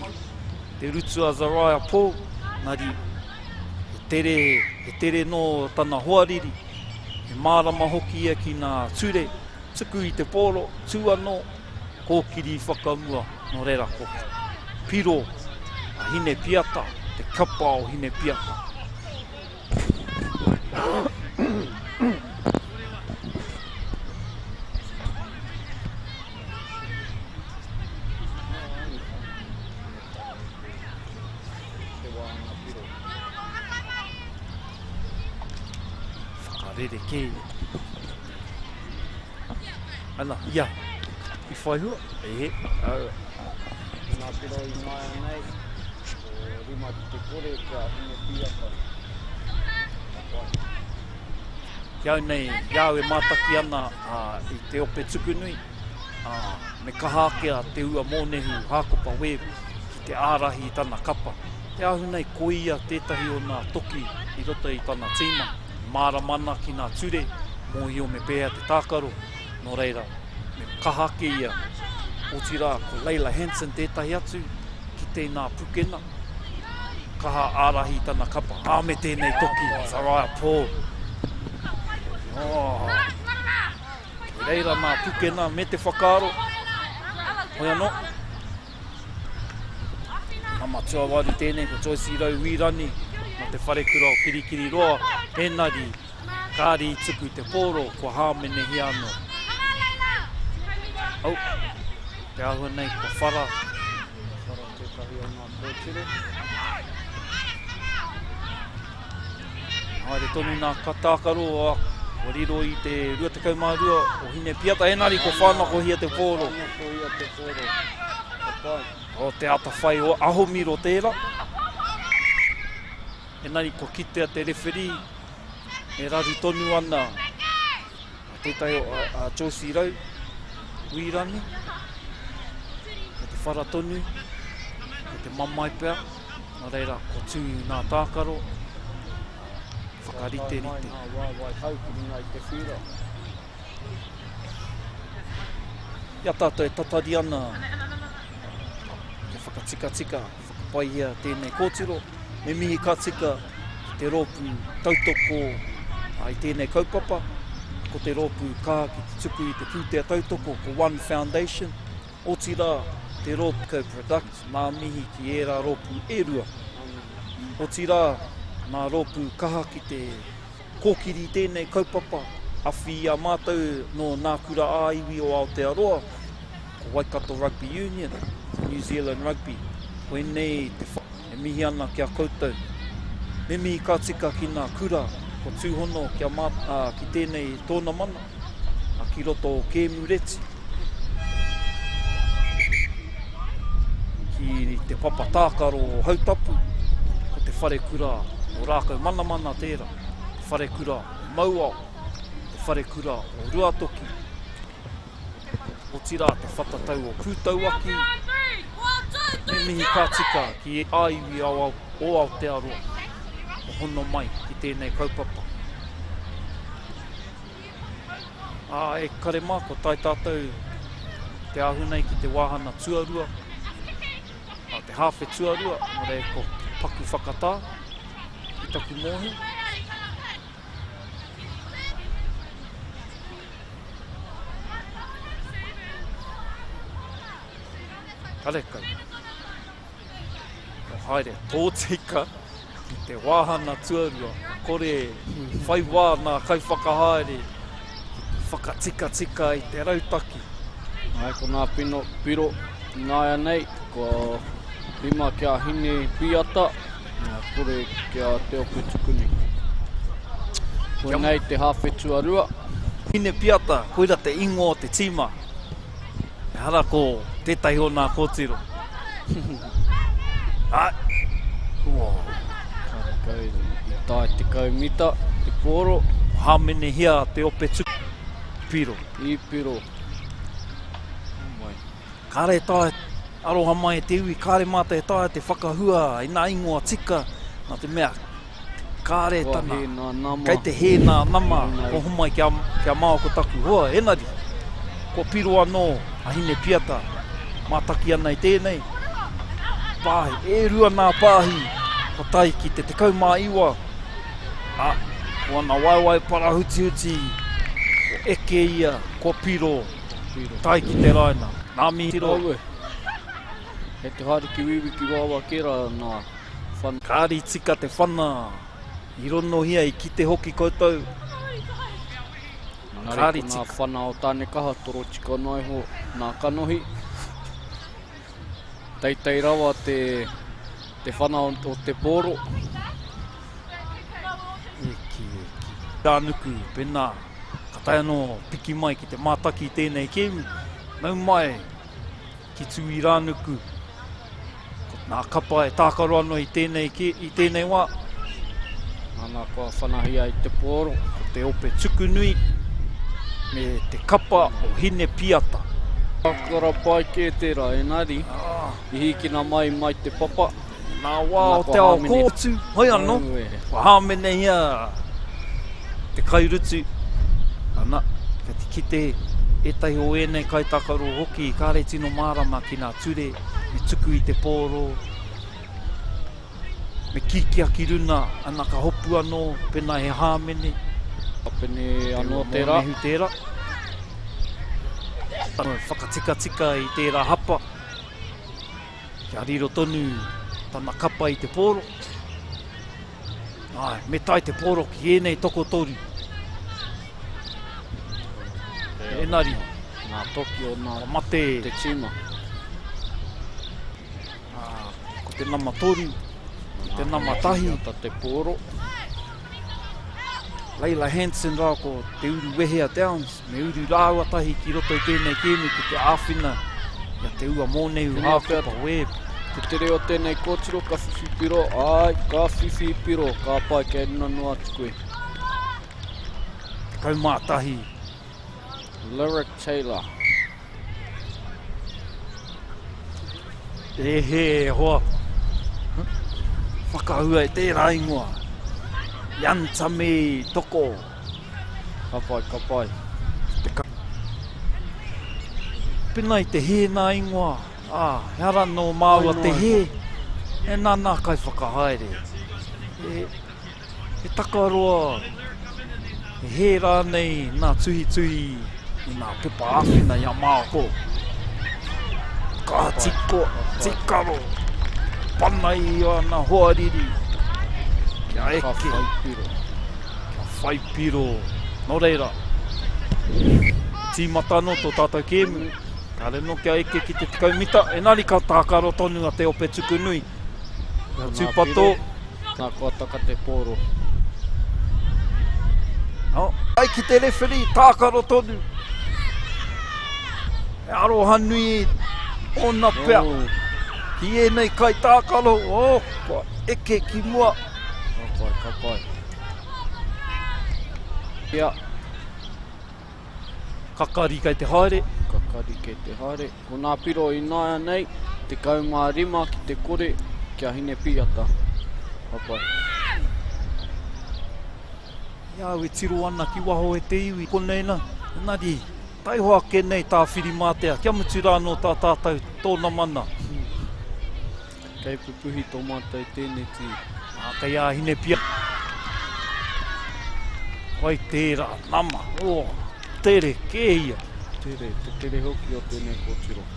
te rutua Zariah Paul, engari he tere, he tere nō tana hoariri, he mārama hoki ia ki nā ture, tuku i te pōro, tū anō, kōkiri whakamua, nō reira ko Piro a Hinepiata, te kapa o Hinepiata. Whakarerekē. Ana, ia, i whai hua, e he, au. Ngā piro i nāianei, ko rima ki te kore kia hine pīata. Ka pai. Ki au nei, i a au e mātaki ana i te ope tukunui, me kaha ake a Te Ua Mōnehu Hākopa Webb ki te ārahi i tana kapa. Te ahu nei ko ia tētahi o nā toki i roto i tana tīma. Mārama ana ki nā ture, mōhio me pēhea te tākaro, nō reira, me kaha ake ia. Otirā, ko Leila Hanson tētahi atu, kite i nā pukena, kaha ārahi i tana kapa. Ā, me tēnei toki, Zariah Paul. Oh. Kei reira nā pukena me te whakaaro. Hoi anō. Nama tuawaru tēnei ko Joyce Rau Wīrani nō te wharekura o Kirikiriroa, enari kāri i tuku te pōro kua hāmenehia anō. Au, te āhua nei kua whara. Kua whara tētahi o ngā kōtiro. Haere tonu nā ka tākaro a kua riro i te 22 o Hine Piata, enari ko whānakohia te pōro. Whānakohia te pōro. Ka pai. O te atawhai o Ahomiro tērā. Enari kua kitea te rewherī e raru tonu ana a tētahi o a, a Josie Rau, Wīrani. Ko te whara tonu, ko te mamae pea. Nō reira, ko tū nā tākaro, whakariterite. Kua tae mai ngā waewae hau ki runga i te whira. I a tātou e tatari ana kia whakatikatika, whakapaihia tēnei kōtiro, me mihi ka tika ki te rōpū tautoko i tēnei kaupapa, ko te rōpū kaha ki te tuku i te pūtea tautoko, ko One Foundation, Otirā, te rōpū Co-Product, nā mihi ki ērā rōpū e rua. Otirā, nā rōpū kaha ki te kōkiri i tēnei kaupapa, awhi i a mātou nō Nā Kura ā-Iwi o Aotearoa, ko Waikato Rugby Union, ko New Zealand Rugby, koinei te whai e mihi ana ki a koutou. Me mihi ka tika ki nā kura kua tūhono ki a mā, ā, ki tēnei tōnamana, ā, ki roto o Kēmureti, ki te papa tākaro o Hautapu, ko te wharekura o Rākaumanamana tērā, te wharekura o Mauao, te wharekura o Ruatoki, otirā te whatatau o Pūtauaki, me mihi ka tika ki ā iwi o Aotearoa o hono mai ki tēnei kaupapa. Ā, e kare mā, kua tae tātou te ahu nei ki te wāhana tuarua, ā, te hāwhe tuarua, nō reira ko paku whakatā ki taku mōhio. Karekau. Ko haere tōtika ki te wāhana tuarua, kore whai wā nā kaiwhakahaere ki te whakatikatika i te rautaki. Ai, ko ngā pino, piro ināianei, kua rima kia Hine Piata, kore kia Te Ope Tukuni. Koinei te hāwhe tuarua. Hine Piata, koira te ingoa o te tīma. Ehara ko tētahi o nā kōtiro. Ai! Ua. Karekau i tae 10 mita te pōro. Hāmenehia te ope tuku. Piro. I piro. Mai. Kāre e taea, aroha mai e te iwi, kāre mātou e taea te whakahua i nā ingoa tika, nā te mea, Kāre tana. Kua hē nā nama. Kei te hē nā nama. Kua homai kia, kia mao ko taku hoa, enari, kua piro anō a Hine Piata, mātaki ana i tēnei. Pāhi, e rua nā pāhi, kua tae ki te 19, a, ko ana waewae parahutihuti, kua eke ia, kua piro, tae ki te raina. Nā mihi. Aue. Kei te haere ki wīwī ki wāwā kē rā nā. Whana. Kāri tika te whana, i ronohia i kite hoki koutou. Engari ko nā whana o Tānekaha toro tika noa iho nā kanohi. Teitei rawa te, te whana o, o te pōro. E ki, e ki. Rānuku, pēnā, ka tae anō piki mai ki te mātaki i tēnei kēmu. Nau mai, Ki Tūirānuku, ko nā kapa e tākaro ana i tēnei, i tēnei wā. Nāna kua whanahia i te pōro. Ko te ope tukunui me te kapa o Hine Piata. Kara pai kē tērā, engari ah. i hīkina mai mai te papa. Nā wā o te ao kōtu, hoi anō, kua hāmenehia te kairutu, ana, kei te kite ētahi o ēnei kaitākaro hoki kāre tino mārama ki ngā ture. Me tuku i te pōro, me kīkia ki runa, ana ka hopu anō, pēnā he hāmene. Hāpene anō tērā. Te tērā. Whakatikatika i tērā hapa. Kia riro tonu tana kapa i te pōro. Ai, me tae te pōro ki ēnei tokotoru. Enari. Ngā toki o nā mate te tīma. Ko te nama toru, ko te nama tahi. Ata te pōro. Leila Hansen rā ko Te Uru Wehea Downs, me uru rāua tahi ki roto i tēnei kēmu ki te āwhina i a Te Ua Mōnehu Hākopa Webb. Te tere o tēnei kōtiro ka whiwhi piro, āe, ka whiwhi piro, ka pai kei runa noa atu koe. 11. Lyric Taylor. E he e hoa. Whakahua e tērā ingoa. Yan Tame Toko. Ka pai, ka pai. Te ka... Pena i te hē nā ingoa. Ā, he ara nō māua te hē. E nā nā kai whakahaere. E, He takaroa, he hē rānei nā tuhituhi i nā pepa āwhina i a Māoko. Ka tiko, tikaro, pana i ana hoariri, kia eke. Ka whai piro. Kia whai piro. Nō reira, tīmata anō tō tātou kēmu. Kāre anō kia eke ki te 10 mita, engari ka tākaro tonu a Te Ope Tukunui. Kia tūpato. Nā kua taka te pōro. No. Ai ki te rewheri, tākaro tonu. He aroha nui ōna pea. Oh. Ki ēnei kai tākaro, oh, kua eke ki mua. Ka pai, ka pai. Ia. Kakari kei te haere. Kakari kei te haere. Ko nā piro ināianei, 15 ki te kore, kia Hinepīata. Ka pai. I a au e tiro ana ki waho e te iwi, konei na, engari, taihoa ake nei Tāwhirimātea, kia mutu rā anō tā tātou tōna mana. Kei pupuhi tō mātou tēneti. Ā, kei a Hinepia. Wai tērā nama, oh, tere kē ia. Tere, te tere hoki o tēnei kōtiro.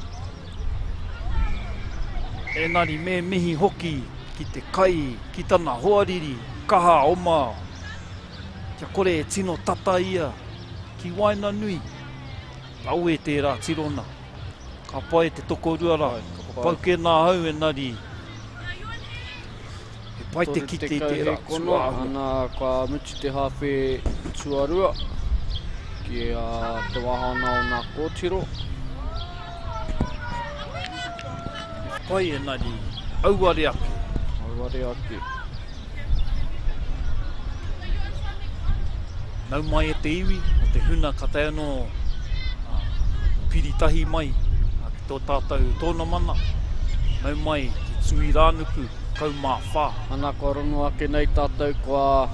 Engari me mihi hoki ki te kai, ki tana hoariri, kaha oma, kia kore e tino tata ia ki waenganui. Rawe tērā tirona. Ka pai te tokorua rā. Ka pau kē nā hau engari he pai te kite i tērā tūāhua. Ana ka mutu te hāwhe tuarua ki a te wāhanga o nā kōtiro. He pai engari auare ake. Auare ake. Nau mai e te iwi, o te huna ka tae anō piri tahi mai ki tō tātou tōnamana. Nau mai ki Tūirānuku, 14. Ana kua rono ake nei tātou kua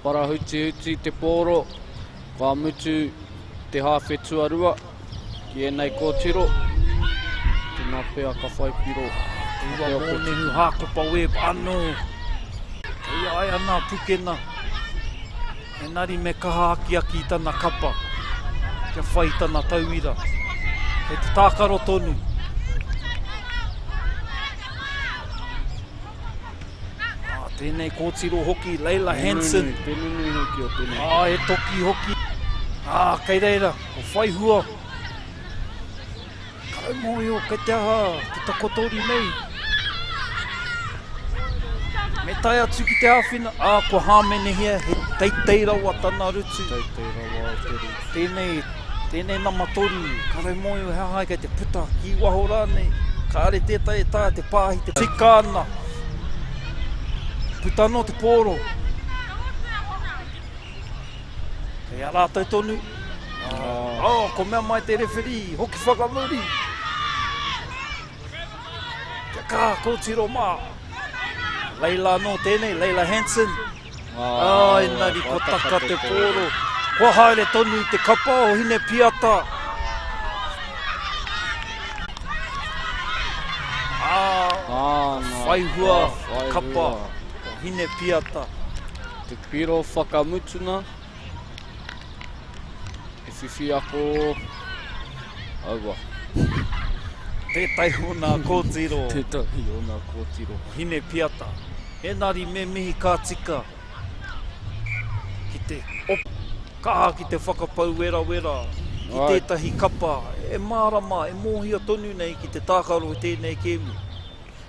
parahutihuti te pōro, kua mutu te hāwhe tuarua. Ki ēnei kōtiro, tēnā pea ka whai piro. Te ua mōnehu Hākopa Webb anō. Kei a ia nā pukena. Engari me kaha akiaki i tana kapa kia whai i tana tauira. Kei te tākaro tonu. Ah, tēnei kōtiro hoki, Leila Hansen. Te nunui hoki o tēnei. Ah, e toki hoki. Ah, kei reira, ko Whaihua. Kau mōhio, kei te aha te takotori nei. Me tae atu ki te āwhina. Ah, kua hāmenehia, he teitei rawa tana rutu. Teitei rawa o te rutu. Tēnei, tēnei nama toru, kare mōhio he aha kei te puta ki waho rānei. Kāre tētahi e taea te pāhi te tika ana. Puta anō te pōro. Kei a rātou tonu. Ah. Oh, ko mea mai te rewheri, hoki whakamuri. Kia kā, kōtiro mā. Leila anō tēnei, Leila Hansen. Ah, engari kua taka te pōro. Kua haere tonu i te kapa o Hinepiata. Ā, whai hua kapa o Hinepiata. Te piro whakamutuna e whiwhi ako aua. Tētahi o nā kōtiro. Tētahi o nā kōtiro. Hinepiata. Engari me mihi ka tika ki te ope. Kaha ki te whakapau werawera ki tētahi kapa e mārama, e mōhio tonu nei ki te tākaro i tēnei kēmu.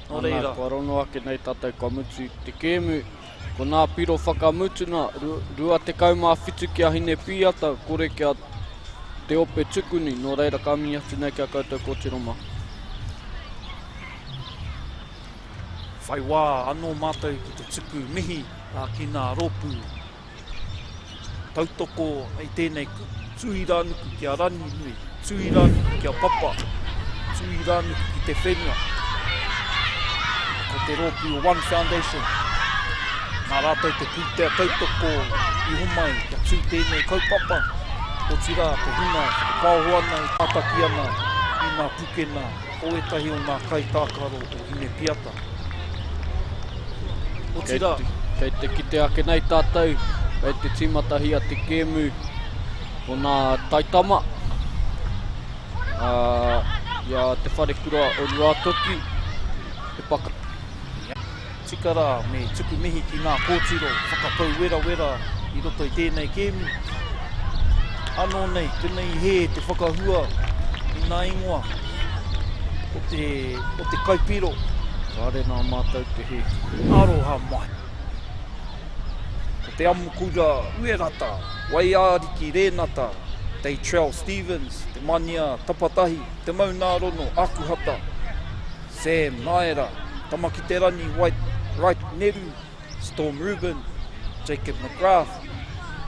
Nō reira. Ana, kua rono ake nei tātou kua mutu te kēmu. Ko nā piro whakamutuna, 27 ki a Hinepīata, kore ki a Te Ope Tukuni. Nō reira ka mihi atu nei ki a koutou kōtiro mā. Whai wā anō mātou ki te tuku mihi ki ngā rōpū tautoko i tēnei tūirānuku ki a Ranginui, tūirānuku ki a Papa, tūirānuku ki te whenua. Ko te rōpū o One Foundation, nā rātou te pūtea tautoko i homai kia tū tēnei kaupapa, otirā te hunga e whakapaoho ana, e tātaki ana i ngā pukena o ētahi o ngā kaitākaro o Hinepiata. Otirā. Kei te kite ake nei tātou, kei te tīmatahia te kēmu o nā taitama, ā, i a Te Wharekura o Ruātoki, he paka. Tika rā, me tuku mihi ki ngā kōtiro whakapau werawera i roto i tēnei kēmu. Anō nei, pēnei i hē te whakahua i ngā ingoa o te, o te kaipiro. Kāre nā mātou te hē. Aroha mai. Ko Te Amokura Uerata, Waiariki Rēnata, Daytrell Stevens, Te Mania Tapatahi, Te Maunārono Akuhata, Sam Naera, Tamakiterani White, Wright Neru, Storm Reuben, Jacob McGrath,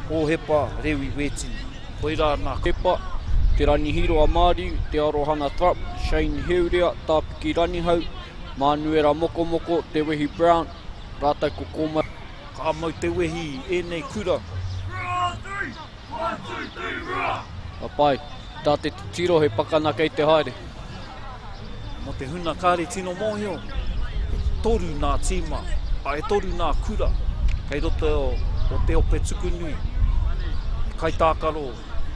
Hōhepa Rewi Wētini. Koirā nā. Kepa, Te Rangihiroa Māriu, Te Arohana Thrupp, Shane Heurea, Tāpiki Ranihau, Mānuera Mokomoko, Te Wehi Brown, rātou ko Kōmau. Ka mau te wehi i ēnei kura. Ka pai. Tā te titiro he pakana kei te haere. Mō te huna kāre tino mōhio, e toru nā tīma, a e toru nā kura kei roto o Te Ope Tukunui, he kaitākaro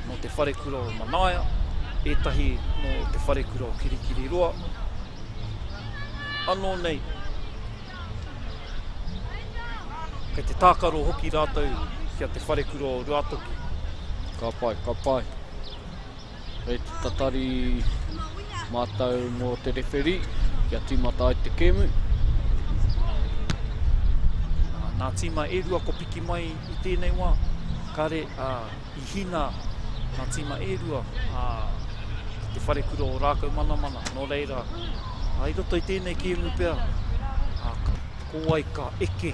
nō Te Wharekura o Manaia, ētahi nō Te Wharekura o Kirikiriroa, anō nei. Kei te tākaro hoki rātou ki a Te Wharekura o Ruatoki. Ka pai, ka pai. Kei te tatari mātou mō te rewherī kia tīmata ai te kēmu. Nā tīma e rua kua piki mai i tēnei wā, kare i hina nā tīma e rua ki Te Wharekura o Rākaumanamana. Nō reira, i roto i tēnei kēmu pea, ko wai ka eke.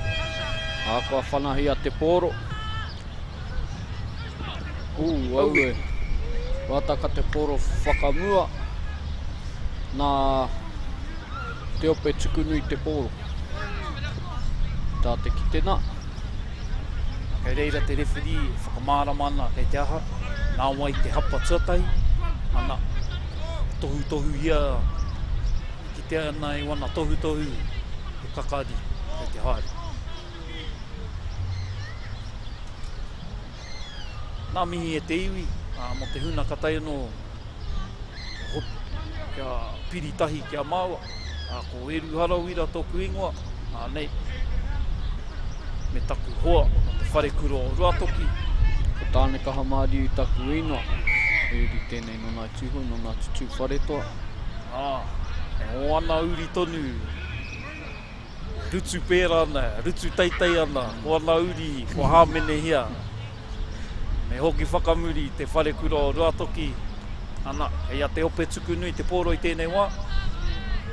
Ā, kua whanahia te pōro. Ū, aue. Rātaka te pōro whakamua. Nā Te Ope Tukunui te pōro. Tā te kite nā. Kei reira te rewhirī e whakamārama ana kei te aha, nā wai te hapa tuatahi, ana, e tohutohuhia, e kitea ana e wana tohutohu he kakari kei te haere. Nā mihi e te iwi, ā, mō te huna ka tae anō kia piri tahi ki a māua. Ā, ko Eru Harawira tōku ingoa, ā, nei, me taku hoa o te wharekura o Ruatoki. Ko Tānekaha Māriu taku ingoa, he uri tēnei nō Ngāi Tūhoe, nō Ngāti Tūwharetoa. Ā, e ō ana uri tonu, rutu pērā ana, rutu teitei ana, ko ana uri kua hāmenehia. Me hoki whakamuri te wharekura o Ruatoki, ana, kei a Te Ope Tukunui te pōro i tēnei wā.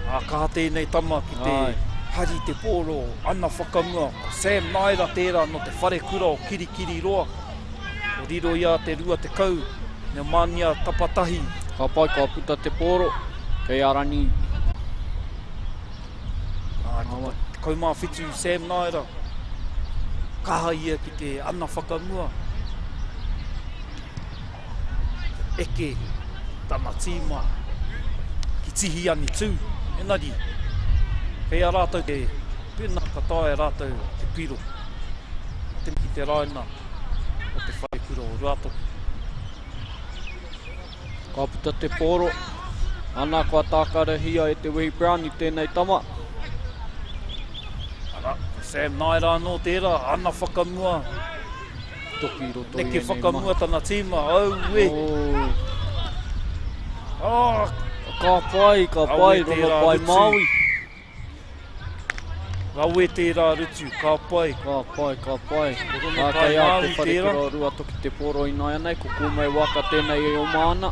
Ā, kaha tēnei tama ki te hari te pōro, ana whakamua, ko Sam Naera tērā nō te wharekura o Kirikiriroa. Ko riro i a te 20, Nemanja Tapatahi. Ka pai, ka puta te pōro, kei a Rangi. Ā, ki te 17 Sam Naera, kaha ia ki te ana whakamua, eke tana tīma ki tihi angitu, engari, Kei a rātou te pena ka taea rātou te piro te ki te raina o te wharekura o Ruatoki. Ka puta te pōro. Ana kua tākarehia e Te Wehi Brown i tēnei tama. Ara, ko Sam Naera anō tērā, ana whakamua. Toki i roto i Neke ēnei whakamua mahi. tana tīma, aue! Oh. Ah! Ka pai, ka Aue pai, tērā Rongopai rutu. Māui. Rawe tērā rutu, ka pai. Ka pai, ka pai. Ko Ā, Rongopai kei a Te Māui tērā. Wharekura o Ruatoki te pōro ināianei, ko Kōmei Waka tēnei e oma ana.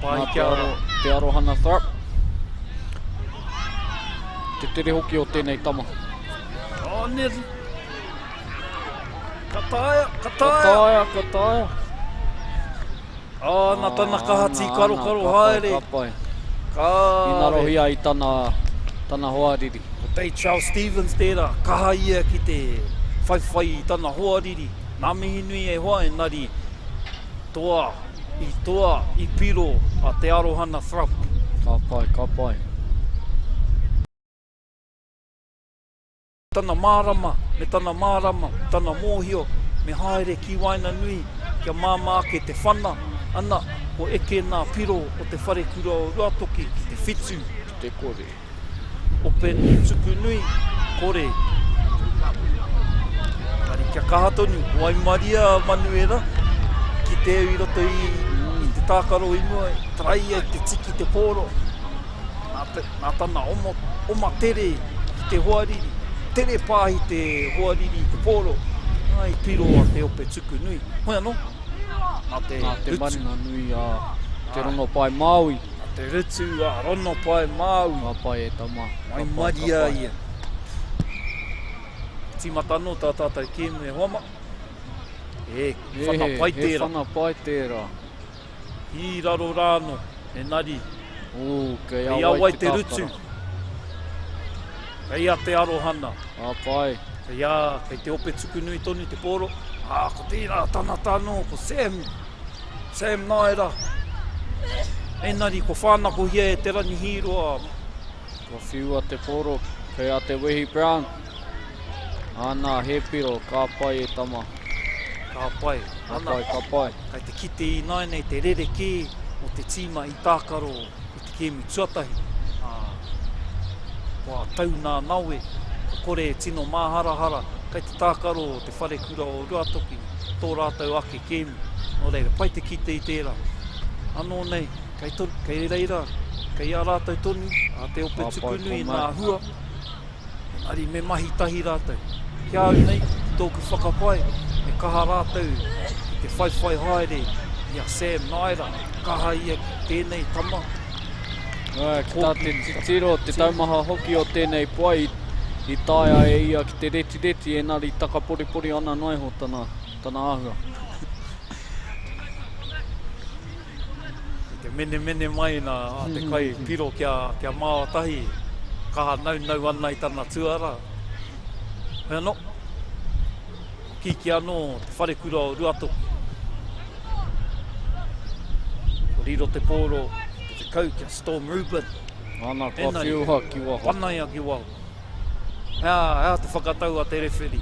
Ko Nā Pāhi Te kia Aro, Te Arohana Thrupp. Te tere hoki o tēnei tama. Oh, ne... Ka taea, ka Ka taea! taea, ka taea. Ah, nā tana kaha tīkarokaro haere. Ka pai. Ka... I narohia i tana, tana hoariri. Ko Dave Charles Stevens tērā, kaha ia ki te whaiwhai i tana hoariri. Nā mihi nui e hoa, engari toa, i toa, i piro a Te Arohana Thrupp. Ka pai, ka pai. Tana mārama, me tana mārama, tana mōhio, me haere ki waenganui kia māmā ake te whana, ana, ko eke nā piro o te wharekura o Ruatoki ki te whitu. Ki te kore. Ope tuku nui, kore. Engari kia kaha tonu, waimaria a Manuera ki te au i roto i, i te tākaro i mua, taraia te tiki te pōro. Nā, te, nā tana omo, oma tere ki te hoariri, tere pāhi te hoariri i te pōro, nā i piro a Te Ope Tuku Nui. Hoi anō, nā te, nā te rutu. maringa nui a Te Rongopai Māui. Nā te rutu a Ronopai Māui. Ka pai e tama. Ka pai, ka Waimaria pai. ia. Tīmata anō tā tātou kēmu e hoa ma. E, whana pai He tērā. whana pai tērā. I raro rānō, engari. Ū, kei Kei a a wai wai te te rutu? tākaro? Kei a Te Arohana. Ka pai. Kei a, kei te ope tukunui tonu te pōro. Ā, ko tērā tangata anō, ko Sam, Sam Naera. Engari, ko whānakohia e Te Rangi Hīroa. Kua whiua te pōro, kei a Te Wehi Brown. Ana, he piro, ka pai e tama. Ka pai. Ka pai, ka pai. Kei te kite ināianei te rerekē o te tīma i tākaro i te kēmu tuatahi, ā, kua tau nā nawe, kua kore e tino māharahara, kei te tākaro o te wharekura o Ruatoki tō rātou ake kēmu. Nō reira, pai te kite i tērā. Anō nei, kei, to, kei reira, kei a rātou tonu, a Te Ope Tukunui nā hua, Engari me mahi tahi rātou. Ki a au nei, ki tōku whakapae, me kaha rātou ki te whaiwhai haere i a Sam Naera, kaha ia ki tēnei tama. Ā, ki tā te titiro, te taumaha hoki o tēnei poai i taea e ia ki te retireti, engari takaporipori ana noa iho tana, tana āhua. I te menemene mai nā a te kai piro kia, kia māo tahi, kaha naunau ana i tana tuara. Hoi anō, kīkī anō te wharekura o Ruatoki. Ko riro te pōro, te tekau kia Storm Reuben. Ana, kua whiua ki waho. Panaia ki waho. Hea, hea te whakatau a te rewheri.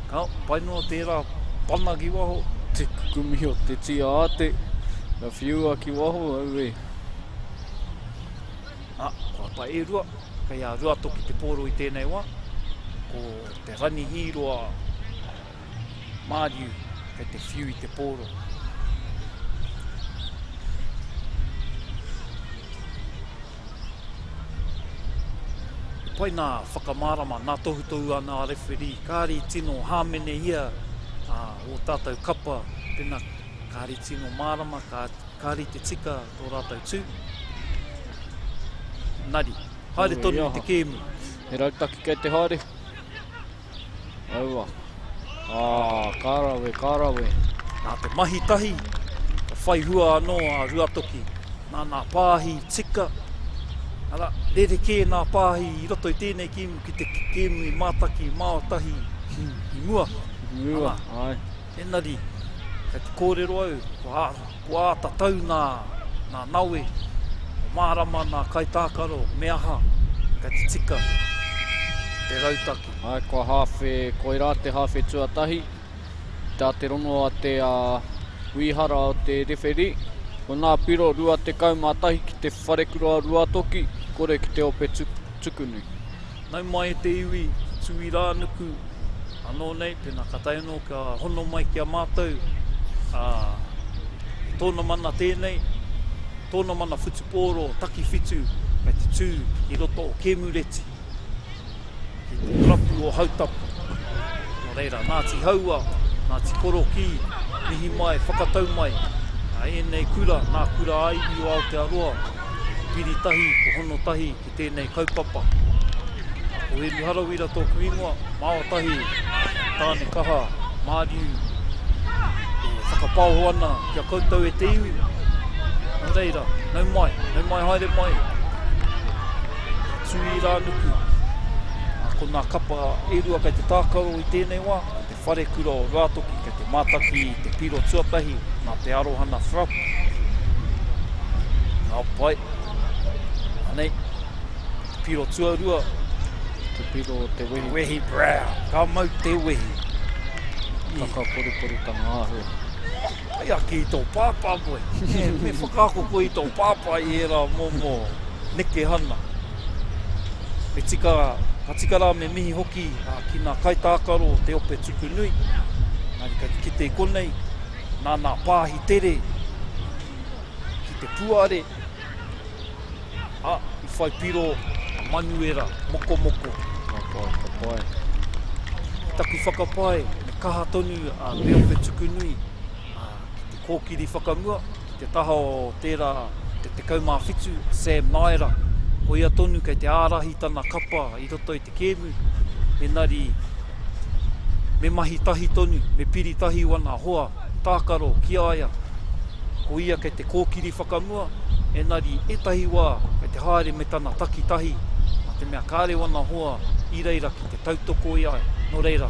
Ka, pai noa tērā pana ki waho. Te kukumi o te tia ate, ka whiua ki waho, aue. Ah, ko ata e rua, kei a Ruatoki te pōro i tēnei wā. Ko te Rani Hīroa Māriu kei te whiu i te pōro. He pai nā whakamārama, nā tohutohu a nā rewherī, kāre i tino hāmenehia ō tātou kapa, pēnā kāre i tino mārama, kāre i te tika tō rātou tū. Engari, haere tonu i te kēmu. He rautaki kei te haere. Aua. Ā, ka rawe, ka rawe. Nā te mahi tahi, ka whai hua anō a Ruatoki. Nā nā pāhi tika, arā, rerekē nā pāhi i roto i tēnei kēmu ki te kēmu i mātaki, mao tahi i mua. I mua, āe. Engari, kei te kōrero au, kua, kua āta tau nā, nā nawe. Kua mārama nā kaitākaro me aha kei te tika te rautaki. Āe, kua hāwhe, koirā te hāwhe tuatahi. Tā te rongo a te wīhara o te rewherī, ko nā piro 21 ki te wharekura o Ruatoki, kore ki te ope tukunui. Nau mai e te iwi, Tūirānuku, anō nei, pēnā ka tae anō kia hono mai ki a mātou, ā, he tōnamana tēnei, tōnamana whutupōro takiwhitu kei te tū i roto o Kēmureti, ki te karapu o Hautapu. Nō reira, Ngāti Haua, Ngāti Korokī, mihi mai, whakatau mai, ā, ēnei kura, ngā kura ā-iwi o Aotearoa, ko piri tahi, ko hono tahi ki tēnei kaupapa. Ko Eru Harawira tōku ingoa, māua tahi, Tāne Kaha, Māriu, e whakapaoho ana ki a koutou e te iwi. Nō reira, nau mai, nau mai haere mai. Tūirānuku, ko ngā kapa e rua kei te tākaro i tēnei wā, ko te wharekura o Ruatoki kei te mātaki i te piro tuatahi nā Te Arohana Thrupp. Ka pai. Anei, te piro tuarua. Te piro o te wehi. Wehi Brown. Ka mau te wehi. Whakaporuporutanga āhua. Pai ake i tō pāpā moe. Me, me whakaako koe i tō pāpā i ērā momo nekehana. Me tika, ka tika rā me mihi hoki ki ngā kaitākaro o te ope tuku nui. Engari kei te kite i konei, nā nā pāhi tere ki te puare, a, i whai piro a Manuera Mokomoko. Ka pai, ka pai. Taku whakapae, me kaha tonu a Te Ope Tukunui ki te kōkiri whakamua, ki te taha o tērā te 17, Sam Naera. Ko ia tonu kei te ārahi tana kapa i roto i te kēmu, engari me mahi tahi tonu, me piri tahi wana hoa tākaro ki a ia. Ko ia kei te kōkiri whakamua, engari ētahi wā kei te haere me tana takitahi, nā te mea kāre wana hoa i reira ki te tautoko i a ia. Nō reira,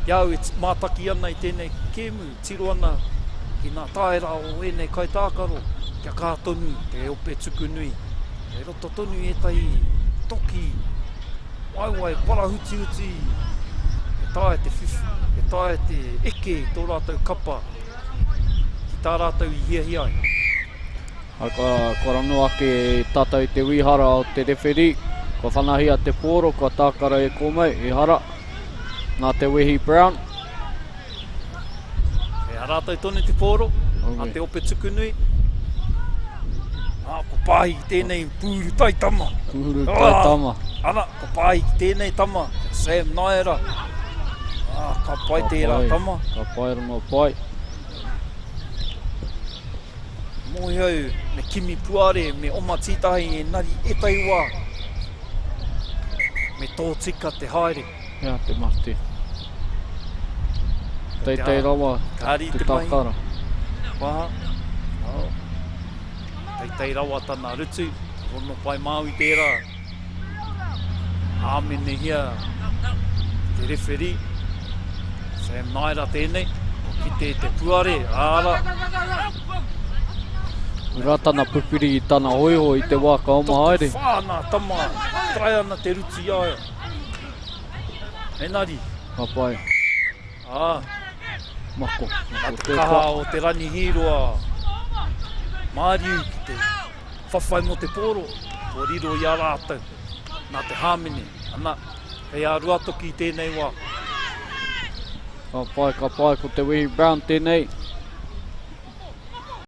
i a au e mātaki ana i tēnei kēmu, tiro ana ki ngā taera o ēnei kaitākaro, kia kaha tonu te ope tuku nui. Kei roto tonu ētahi toki waewae parahutihuti e taea te whiwhi, e taea te eke i tō rātou kapa ki tā rātou i hiahia ai. Kua rano ake tātou i te wīhara o te rewherī, kua whanahia te pōro, kua tākaro e kōmau, ehara, nā Te Wehi Brown. Kei a rātou tonu te pōro, a te ope tukunui. Ā, ko Pāhi ki tēnei pūru taitama. Pūru taitama. Ah, ana, ko Pāhi ki tēnei tama, Sam Naera. Ā, ka pai ka tērā pai, tama. Ka pai rongo pai. Mōhio au, me kimi puare, me oma tītahi engari ētahi wā, me tōtika te haere. Hea te mate. Teitei rawa te tākara. Waha. Oh. Teitei rawa tana rutu. Rono pai Māui tērā. Āmenehia te rewheri. Sam Naira tēnei. Ko kite te puare. Āra. Ura tana pupuri i tana hoiho i te wā ka oma haere. Toko whāna tama. Tae ana te rutu i a ia. Engari. Ka pai. Ā. Mako. Nā te kaha o te Rani Hīroa Māriu ki te whawhai mō te pōro, kua riro i a rātou. Nā te hāmene. Ana, kei a Ruatoki i tēnei wā. Ka pai, ka pai, ko Te Wehi Brown tēnei.